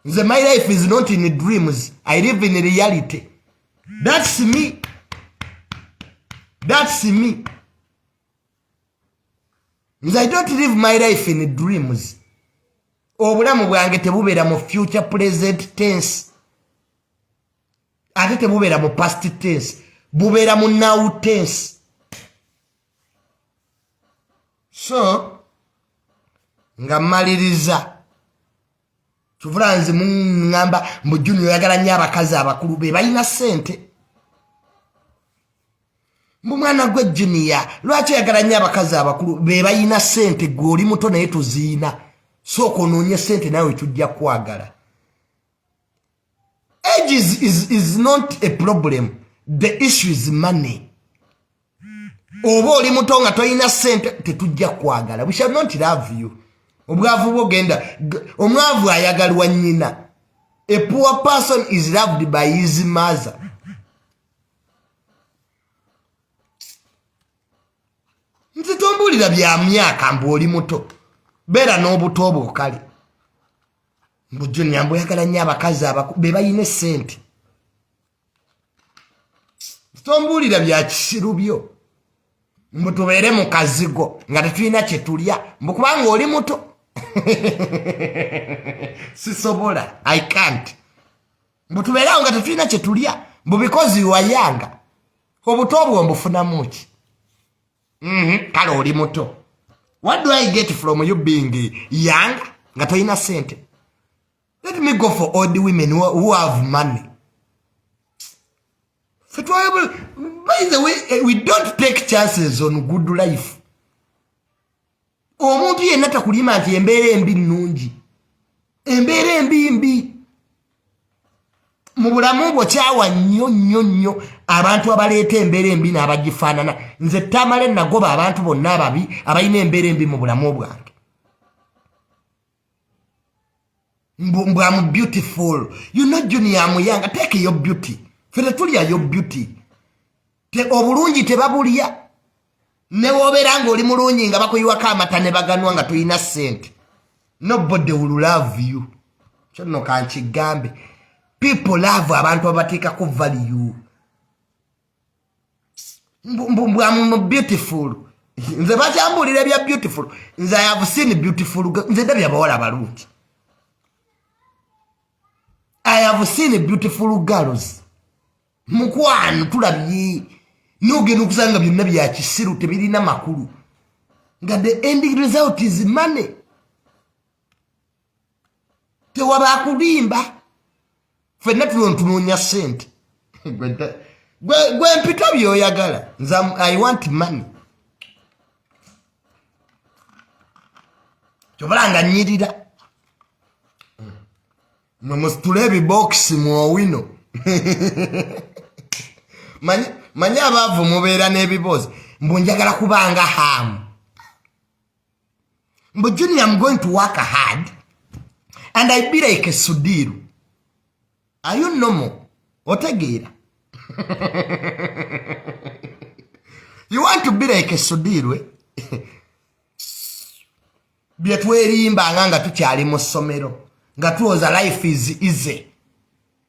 Nze my life is not in dreams, I live in reality. That's me, that's me. Nze I don't live my life in dreams. Obulamu bwange tebubeera mu future present tense, ate tebubeera mu past tense, bubeera mu now tense. So nga mmaliriza, kivula nze muŋŋamba mbu Junior oyagala nnyo abakazi abakulu be balina ssente. Mbu mwana gwe Junior, lwaki oyagala nnyo abakazi abakulu be balina ssente? Gwe oli muto naye toziina. Sooka onoonye ssente, naawe tujja kwagala. Age is not a problem, the issue is money. Oba oli muto nga tolina ssente, tetujja kwagala. We shall not love you. Obwavu bwogenda, omwavu ayagalwa nnyina. A poor person is loved by his mother. Nze tombuulira bya myaka mbu oli muto. Beera n'obuto obwo. Kale mbu Junior, mbu oyagala nnyo abakazi be balina essente. Tombuulira bya kisiru byo mbu tubeere mu kazigo nga tetulina kye tulya, mbu kubanga oli muto. Sisobola, I can't. Mbu tubeereawo nga tetulina kye tulya, mbu because you are young. Obuto obwo mbufunamu ki? Kale oli muto, what do I get from you being young nga tolina sente? Let me go for old women who have money. By the way, we don't take chances on good life. Omuntu yenna takulima nti embeera embi nnungi. Embeera embi mbi mu bulamu bwo. Kyawa nnyo nnyo nnyo abantu abaleeta embeera embi n'abagifaanana. Nze tamale nagoba abantu bonna ababi abalina embeera embi mu bulamu bwange. Mbu am beautiful, you know, Junior, am young. Take your beauty. Fe tetulyayo beauty. Obulungi tebabulya. Newobeera ng'oli mulungi nga bakuyiwako amata ne baganwa nga tolina ssente, nobody will love you. Kyo nno kankigambe, people love abantu abateekako value. Mbwamu beautiful, nze bakyambuulira ebya beautiful. Nze I have seen beautiful, nze ndabye abawala balungi. I have seen beautiful girls, mukwano, tulabye. Nogenda okusanga byonna bya kisiru, tebirina makulu, nga the ending result is money. Tewabakulimba, fenna tulontunoonya sente. Gwe mpita byoyagala, nze I want money. Kyobala nga nyirira mwe musitule ebibokisi muowino. Manyi abaavu mubeera n'ebiboozi, mbu njagala kubanga haamu, mbu Junior, I'm going to work hard and I be like a Sudiru. Are you normal? Otegeera? You want to be like a Sudiru, eh? Bye twerimbanga nga tukyali mu ssomero, nga tuwoza life is easy,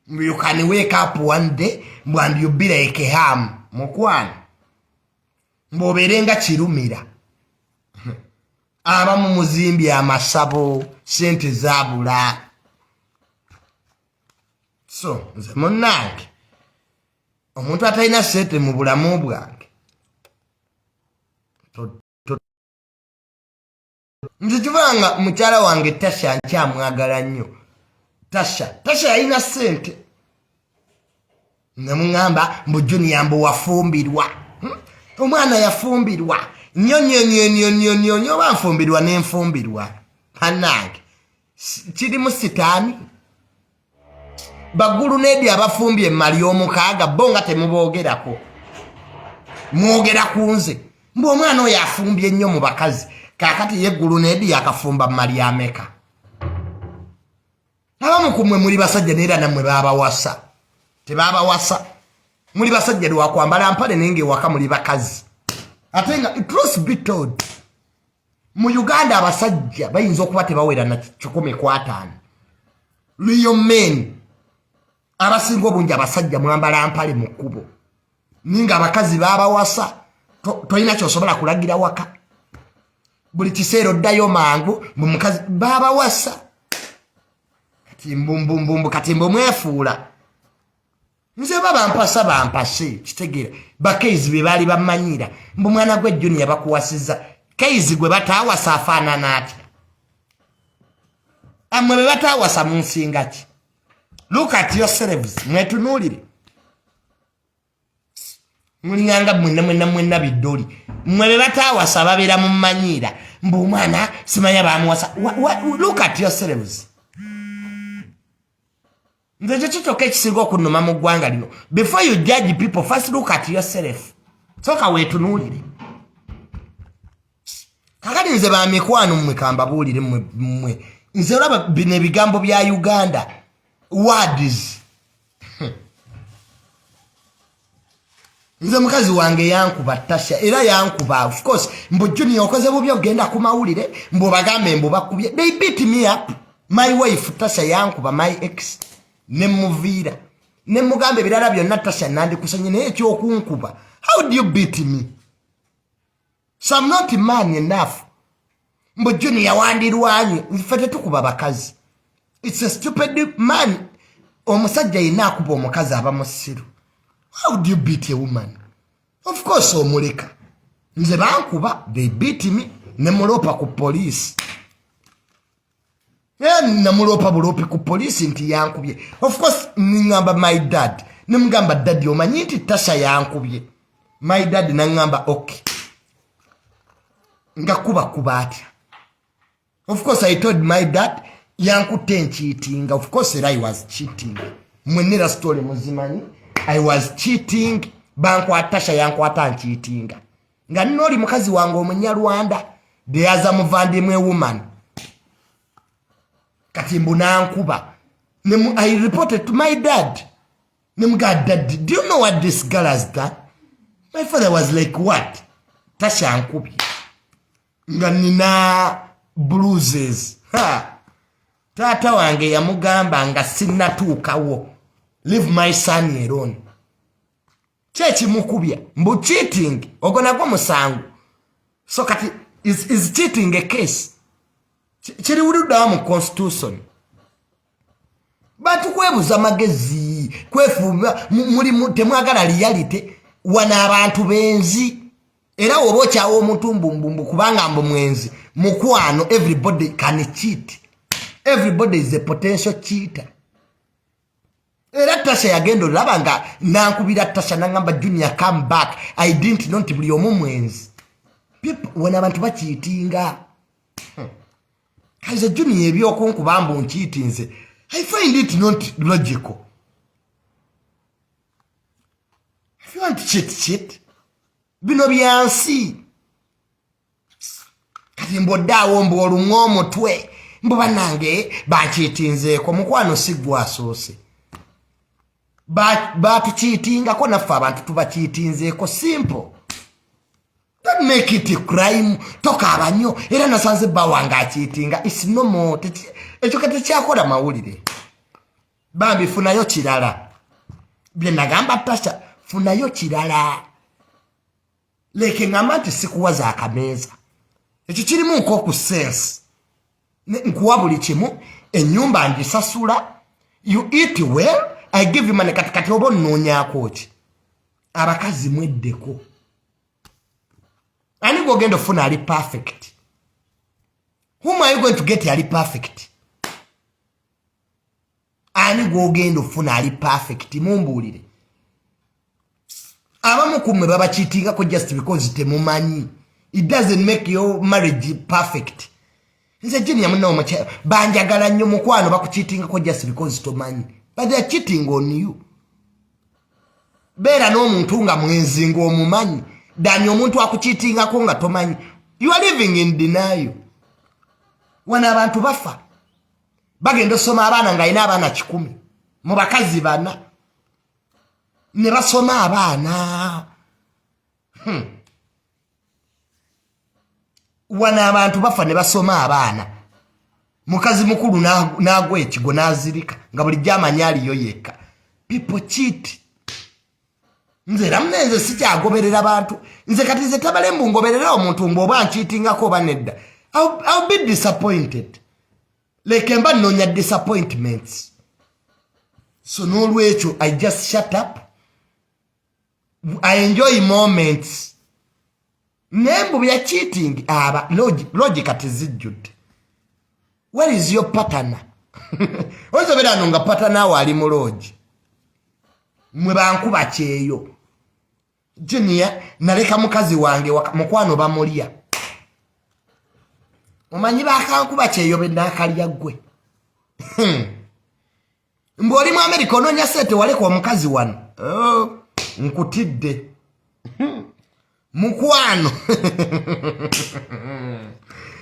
you can wake up one day and you be like a ham. Mukwano, mbobeere nga kirumira. Abamu muzimbye amasabo, sente zabula. So nze munnange, omuntu atalina sente mu bulamu bwange, nze kivanga mukyala wange Tasha nkyamwagala nnyo. Tasha yalina sente, nemuŋamba mbu Junior, mbu wafumbirwa. Omwana yafumbirwa nnyo nnyo nnyo nnyo nnyo nnyo nnyo. Oba nfumbirwa nenfumbirwa, bannange, kirimu sitaani. Bagulu nedi abafumbye emmali omukaaga, bo nga temuboogerako, mwogera ku nze, mbu omwana oyo afumbye nnyo mu bakazi. Kaakati ye Ggulu nedi yakafumba mmali ameka? Abamu ku mmwe muli basajja, neera nammwe babawasa, tebabawasa. Muli basajja lwakwambala mpale, naye ngaewaka muli bakazi. Ate nga truth be told, mu Uganda abasajja bayinza okuba tebawera na 150 real men. Abasinga obungi abasajja mwambala mpale mu kkubo, ninga abakazi babawasa. Tolina kyosobola kulagira waka, buli kiseera oddayo mangu mu mukazi babawasa. Kati mbumbumbu, kati mbu mwefuula. Nze ba bampasa, bampase, kitegeera? Bakeizi be baali bamanyira, mbu mwana gwe Junior bakuwasiza. Keizi gwe bataawasa afaanana atya? Amwe be bataawasa munsinga ki? Look at yourselves, mwetunuulire. Mulinganga mwenna mwenna mwenna biddoli. Mmwe be bataawasa babeera mu mmanyiira, mbu omwana simanya bamuwasa. Look at yourselves. Nze ekyo kikyokka ekisinga okunnuma mu ggwanga lino. Before you judge people, first look at yourself. Sooka weetunuulire. Kakati nze bamikwano mmwe, kambabuulire mmwe, nze olaba bino ebigambo bya Uganda words. Nze mukazi wange yankuba, Tasha, era yankuba. Of course, mbu Junior okoze bubi okugenda ku mawulire, mbu obagambe mbu bakubye. They beat me up. My wife Tasha yankuba, my ex, nemuviira, nemugamba ebirala byonna Tasha nandikusanye, naye ekyokunkuba, how do you beat me? So I'm not man enough. Mbu Junior wandirwanye. Ffe tetukuba bakazi. It's a stupid man. Omusajja yenna akuba omukazi aba musiru. How do you beat a woman? Of course omuleka. Nze bankuba, they beat me, nemulopa ku police. Namulopa bulopi ku police nti yankubye. Of course ningamba my dad, nemugamba, "Daddy, omanyi nti Tasha yankubye?" My dad naŋŋamba, "Okay, nga kuba kuba atya?" Of course I told my dad yankutte ncheatinga. Of course era I was cheating. Mwenera story muzimanyi. I was cheating, bankwata, Tasha yankwata ncheatinga, nga nina oli mukazi wange Omunyarwanda, deyaza muvandimwe woman. Kati mbu nankuba. I reported to my dad, nemuga, "Dad, do you know what this girl has done?" My father was like, "What?" Tasha ankubye nga nina bruises. Ha. Taata wange yamugamba nga sinnatuukawo, leave my son alone. Kyekimukubya mbu cheating, ogwo nagwo musango. So kati is cheating a case? Kiriwuliddewa mu constitution? Bantu kwebuza magezi, kwefuuma, mulimu temwagala reality. Wano abantu benzi, era woba okyawa omuntu mbumbumbu kubanga mbu mwenzi, mukwano, everybody can cheat, everybody is a potential cheater. Era Tasha yagenda olaba nga nankubira Tasha nangamba, "Junior, come back." I didn't know nti buli omu mwenzi. Wano abantu bacheatinga. Kaize Junior, ebyokunkuba mbu ncheatinze, I find it not logical. If you want to cheat, cheat. Bino byansi. Kati mbodde awo mbu olumwa omutwe mbu bannange bancheatinzeeko. Mukwano, si gwasoose batucheatingako, naffe abantu tubacheatinzeeko. Simple, don't make it a crime. Tokaaba nnyo. Era nasanze bba wange acheatinga, it's normal. Ekyo kati tekyakola mawulire. Bambi, funayo kirala. Bye nagamba Tasha, funayo kirala. Leke ngamba nti sikuwaza akameeza, ekyo kirimu nkoku sense. Nkuwa buli kimu, ennyumba ngisasula, you eat well, I give you money. Kati kati oba onnoonyaako ki? Abakazi mweddeko. Ani gwogenda ofuna ali perfect? Whom are you going to get ali perfect? Ani gwogenda ofuna ali perfect? Mumbuulire. Abamu kummwe babacheatingako just because temumanyi. It doesn't make your marriage perfect. Nze Junior munawo banjagala nnyo. Mukwano, bakucheatingako just because tomanyi, but they are cheating on you. Beera n'omuntu nga mwenzi ng'omumanyi dani omuntu akucheatingako nga tomanyi. You are living in denial. Wano abantu bafa, bagenda osoma abaana ng'alina abaana 100 mu bakazi bana, ne basoma abaana. Wano abantu bafa ne basoma abaana. Mukazi mukulu n'agwa ekigo n'azirika nga bulijjo amanyi aliyo yekka. People cheat. Nze era munenze sikyagoberera bantu. Nze kati nze tabale mbu ngoberera omuntu mbu oba ncheatingako oba nedda. I'll be disappointed. Leke mba nnoonya disappointments. So n'olwekyo I just shut up, I enjoy moments. Naye mbu bya cheating, aba logic tezijjudde. Where is your partner? Oyinza obeera no nga partner wo ali mu lodge. Mwe bankuba kyeyo, Junior, naleka mukazi wange. Mukwano, bamulya. Omanyi bakankuba kyeyo benakalya ggwe. Mbu oli mu Amerika onoonya sente, waleka omukazi wano. Oh, nkutidde mukwano.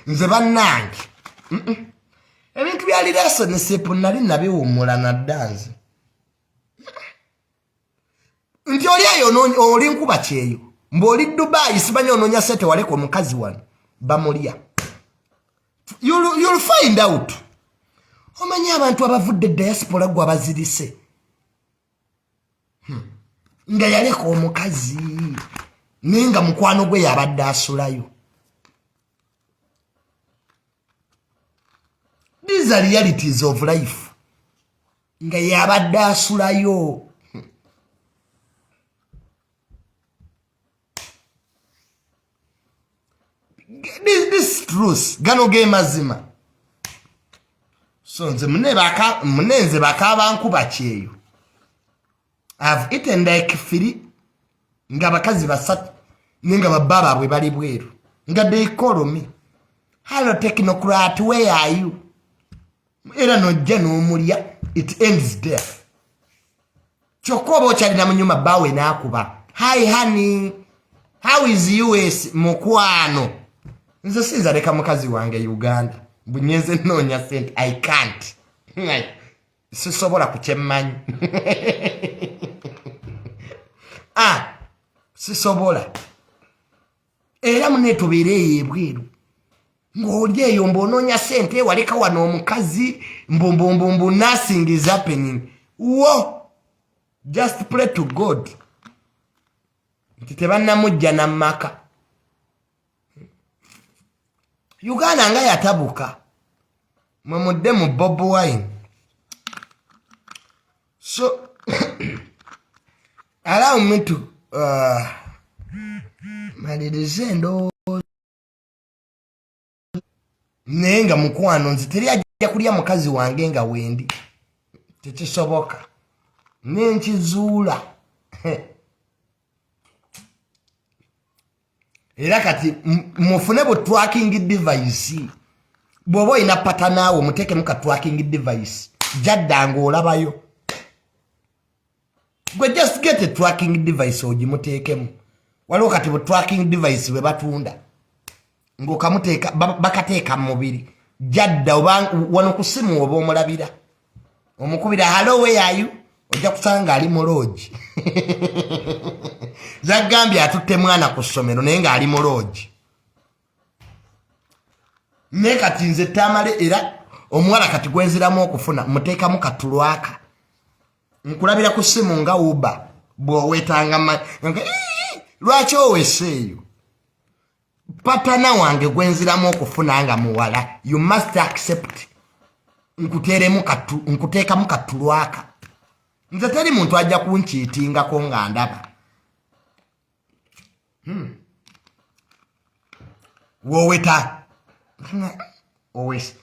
Nze bannange, ebintu bya relationship nali nabiwummula nadda. Nze nti oli eyo oli nkuba kyeyo, mbu oli Dubai, simanyi onoonya sente, waleka omukazi wano, bamulya. You'll find out. Omanyi abantu abavudde diaspora gwe abazirise, Nga yaleka omukazi naye nga mukwano gwe yabadde asulayo. These are realities of life. Nga yabadde asulayo. This truth, gano ge mazima. So nze munenze bakabankuba kyeyo, I've eaten like three nga bakazi basatu, naye nga babba baabwe bali bweru, nga they call me, "Hello technocrat, where are you?" Era nojja n'omulya, it ends there. Kyokka oba okyalina mu nyumba, bbaawe n'akuba, "Hi honey, how is US?" Mukwano, nze sinza leka mukazi wange Uganda bunyenze nnoonya sente. I can't, sisobola kukyemmanyi. Ah, sisobola. Era mune tubeere eyo ebweru. Ng'oli eyo mbw'onoonya ssente, waleka wano omukazi, mbumbumbu, nothing is happening. Wo just pray to God nti tebannamujja nammaka. Uganda nga yatabuka, mwe mudde mu Bob Wine. So allow me to malirize endowooza, naye nga mukwano, nze teri ajja kulya mukazi wange nga wendi, tekisoboka. Nenkizuula era kati mufune bu tracking device. Bw'oba olina partner naawe, muteekemu ka tracking device, jadda ng'olabayo. Gwe just get a tracking device ogimuteekemu. Waliwo kati bu tracking device bwe batunda ng'okamuteeka, bakateeka mu mubiri, jadda oba wano ku simu oba omulabira, omukubira, "Hello, where are you?" Ojja kusanga ali mu lodge. Zagambye atutte mwana ku ssomero, naye ng'ali mu lodge. Naye kati nze Tamale, era omuwala kati gwenziramu okufuna, muteekamu ka tracker, nkulabira ku simu nga Uber bw'owetanga. Lwaki owese eyo? Partner wange gwenziramu okufuna nga muwala, you must accept nkuteekamu ka tracker. Nze teri muntu ajja kunkiitingako nga ndaba. Woweta owese,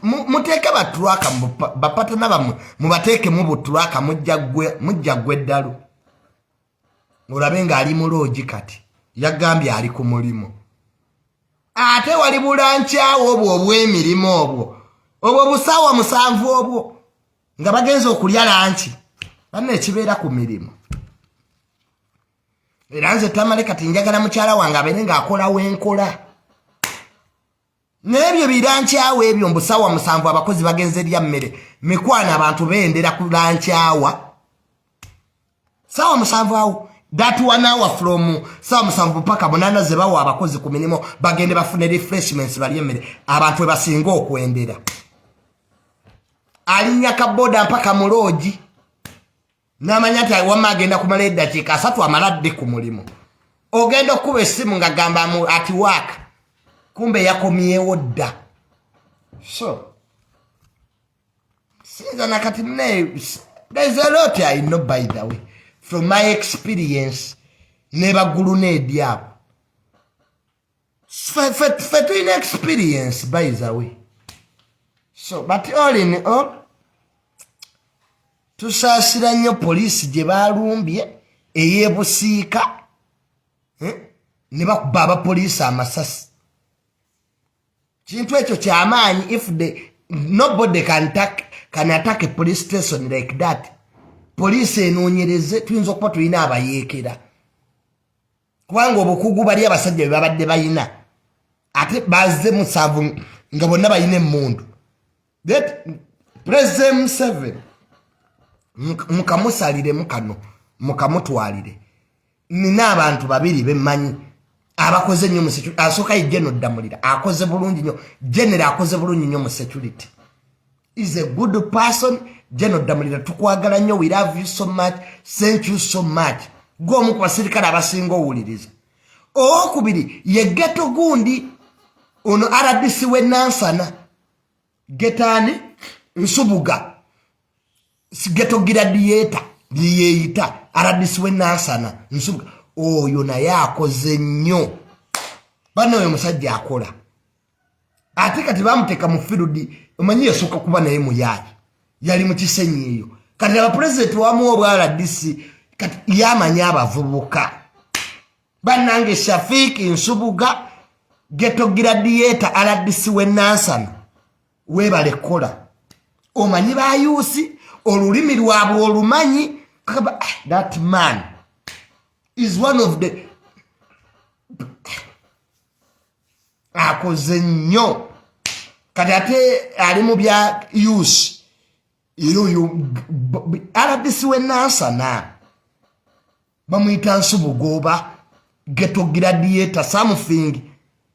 muteeke ba tracker, ba partner bammwe mubateekemu bu tracker, mujja ggwe eddalu olabe ng'ali mu lodge. Kati yagambye ali ku mulimu, ate wali bu lunch hour obwo obw'emirimu, obwo busaawa 7 obwo nga bagenza okulya lunch. Banna, ekibeera ku mirimu. Era nze Tamale kati njagala mukyala wange abeere ng'akolawo enkola n'ebyo bi lunch hour ebyo, mbusaawa 7 abakozi bagenze erya mmere. Mikwano, abantu bendera ku lunch hour saawa 7 awo, that one hour from saawa 7 paka 8 ze bawa abakozi ku mirimu bagende bafune refreshments, balye emmere. Abantu we basinga okwendera, alinnya kaboda mpaka mu lodge, n'amanya nti wamma agenda kumala eddakiika 30, amala adde ku mulimu. Ogenda okukuba essimu nga gamba ati waaka, kumbe yakomyewo dda. So sinza nakati naye, there's a lot I know, by the way, from my experience ne baguluneedi abo. Fe tulina experience, by the way. So, but all in all, tusaasira nnyo poliisi gye balumbye ey'ebusiika, ne bakuba abapoliisi amasasi. Kintu ekyo kyamaanyi. If the nobody can attack a police station like that, poliisi enoonyereze. Tuyinza okuba tulina abayeekera, kubanga obukugu bali abasajja bwe babadde bayina, ate bazze 7 nga bonna balina emmundu. President Museveni, mukamusaliremu kano, mukamutwalire. Nina abantu babiri bemmanyi abakoze nnyo mu security. Asooka ye General Ddamulira, akoze bulungi nnyo. General akoze bulungi nnyo mu security, is a good person. General Ddamulira, tukwagala nnyo, we love you so much, thank you so much. Gwe omu ku basirikale abasinga owuliriza. Owokubiri ye Geto gundi ono, RDC w'e Nansana, Getaani Nsubuga, ghetto gladiator lyeyeyita, RDC w'e Nansana Nsubuga. Oyo naye akoze nnyo banna. Oyo omusajja akola, ate kati bamuteeka mu field. Omanyi yasooka kuba naye muyaayi, yali mu Kisenyi eyo. Kati abapulezidenti wamuwa obwa RDC, kati yamanyi abavubuka. Bannange, Shafiiki Nsubuga, ghetto gladiator, RDC w'e Nansana, weebale kukola. Omanyi ba youth, olulimi lwabwe olumanyi. That man is one of the akoze nnyo. Kati ate ali mu bya youth, era oyo RDC w'e Nansana bamuyita Nsubuga oba ghetto gladiator something.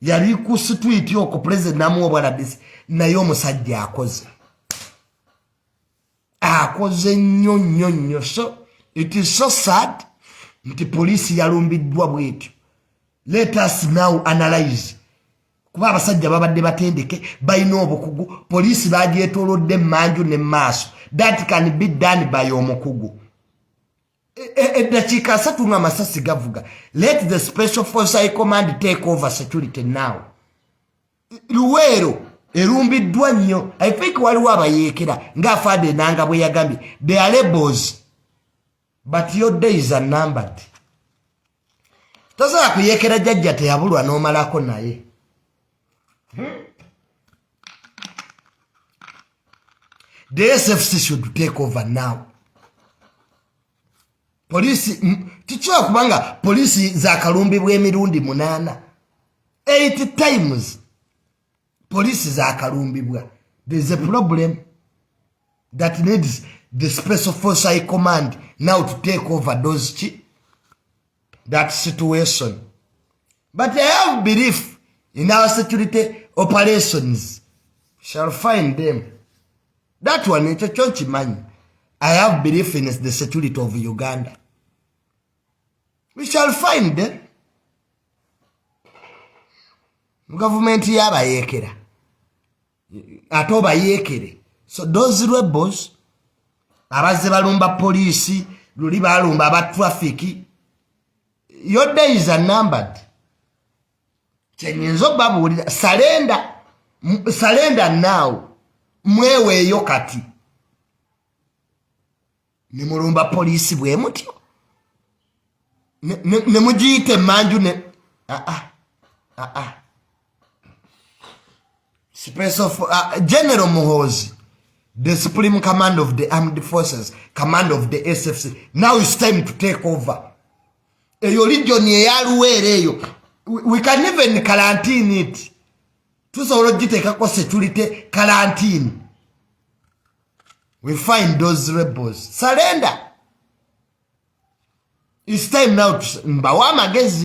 Yali ku street okwo, President namuwa obwa RDC, naye omusajja akoze nnyo nnyo nnyo. So it is so sad nti poliisi yalumbiddwa bwetyo. Let us now analyze, kuba abasajja babadde batendeke, balina obukugu. Poliisi bagyetolodde emmanju ne maaso. That can be done by omukugu. Eddakiika 30 nga amasasi gavuga. Let the Special Force High Command take over security now. Luweero erumbiddwa nnyo. I think waliwo abayeekera ng'afaade enanga bwe yagambye, they are rebels, but your days are numbered. Tosobola kuyeekera jjajja teyabulwa n'omalako naye. The SFC should take over now. Poliisi kikiwa, kubanga poliisi zakalumbibwa emirundi munaana, eight times poliisi zakalumbibwa. There is a problem that needs the Special Force High Command now to take over those chi that situation. But I have belief in our security operations, shall find them. That one, ekyo kyo nkimanyi. I have belief in the security of Uganda. We shall find them. Mu gavumenti y'abayeekera, ate obayeekere. So those rebels abazze balumba poliisi, luli balumba aba traffic, your days are numbered. Kyenyinza okubabuulira, surrender, surrender now, mweweeyo kati. Nemulumba poliisi bwe mutyo, ne mugiyita emanju ne aa aa Special General Muhozi, the Supreme Command of the Armed Forces, command of the SFC, now it's time to take over eyo region eyaluweera eyo. We can even quarantine it. Tusobola ogiteekako security quarantine. We find those rebels. Surrender, it's time now. Mbawa amagezi.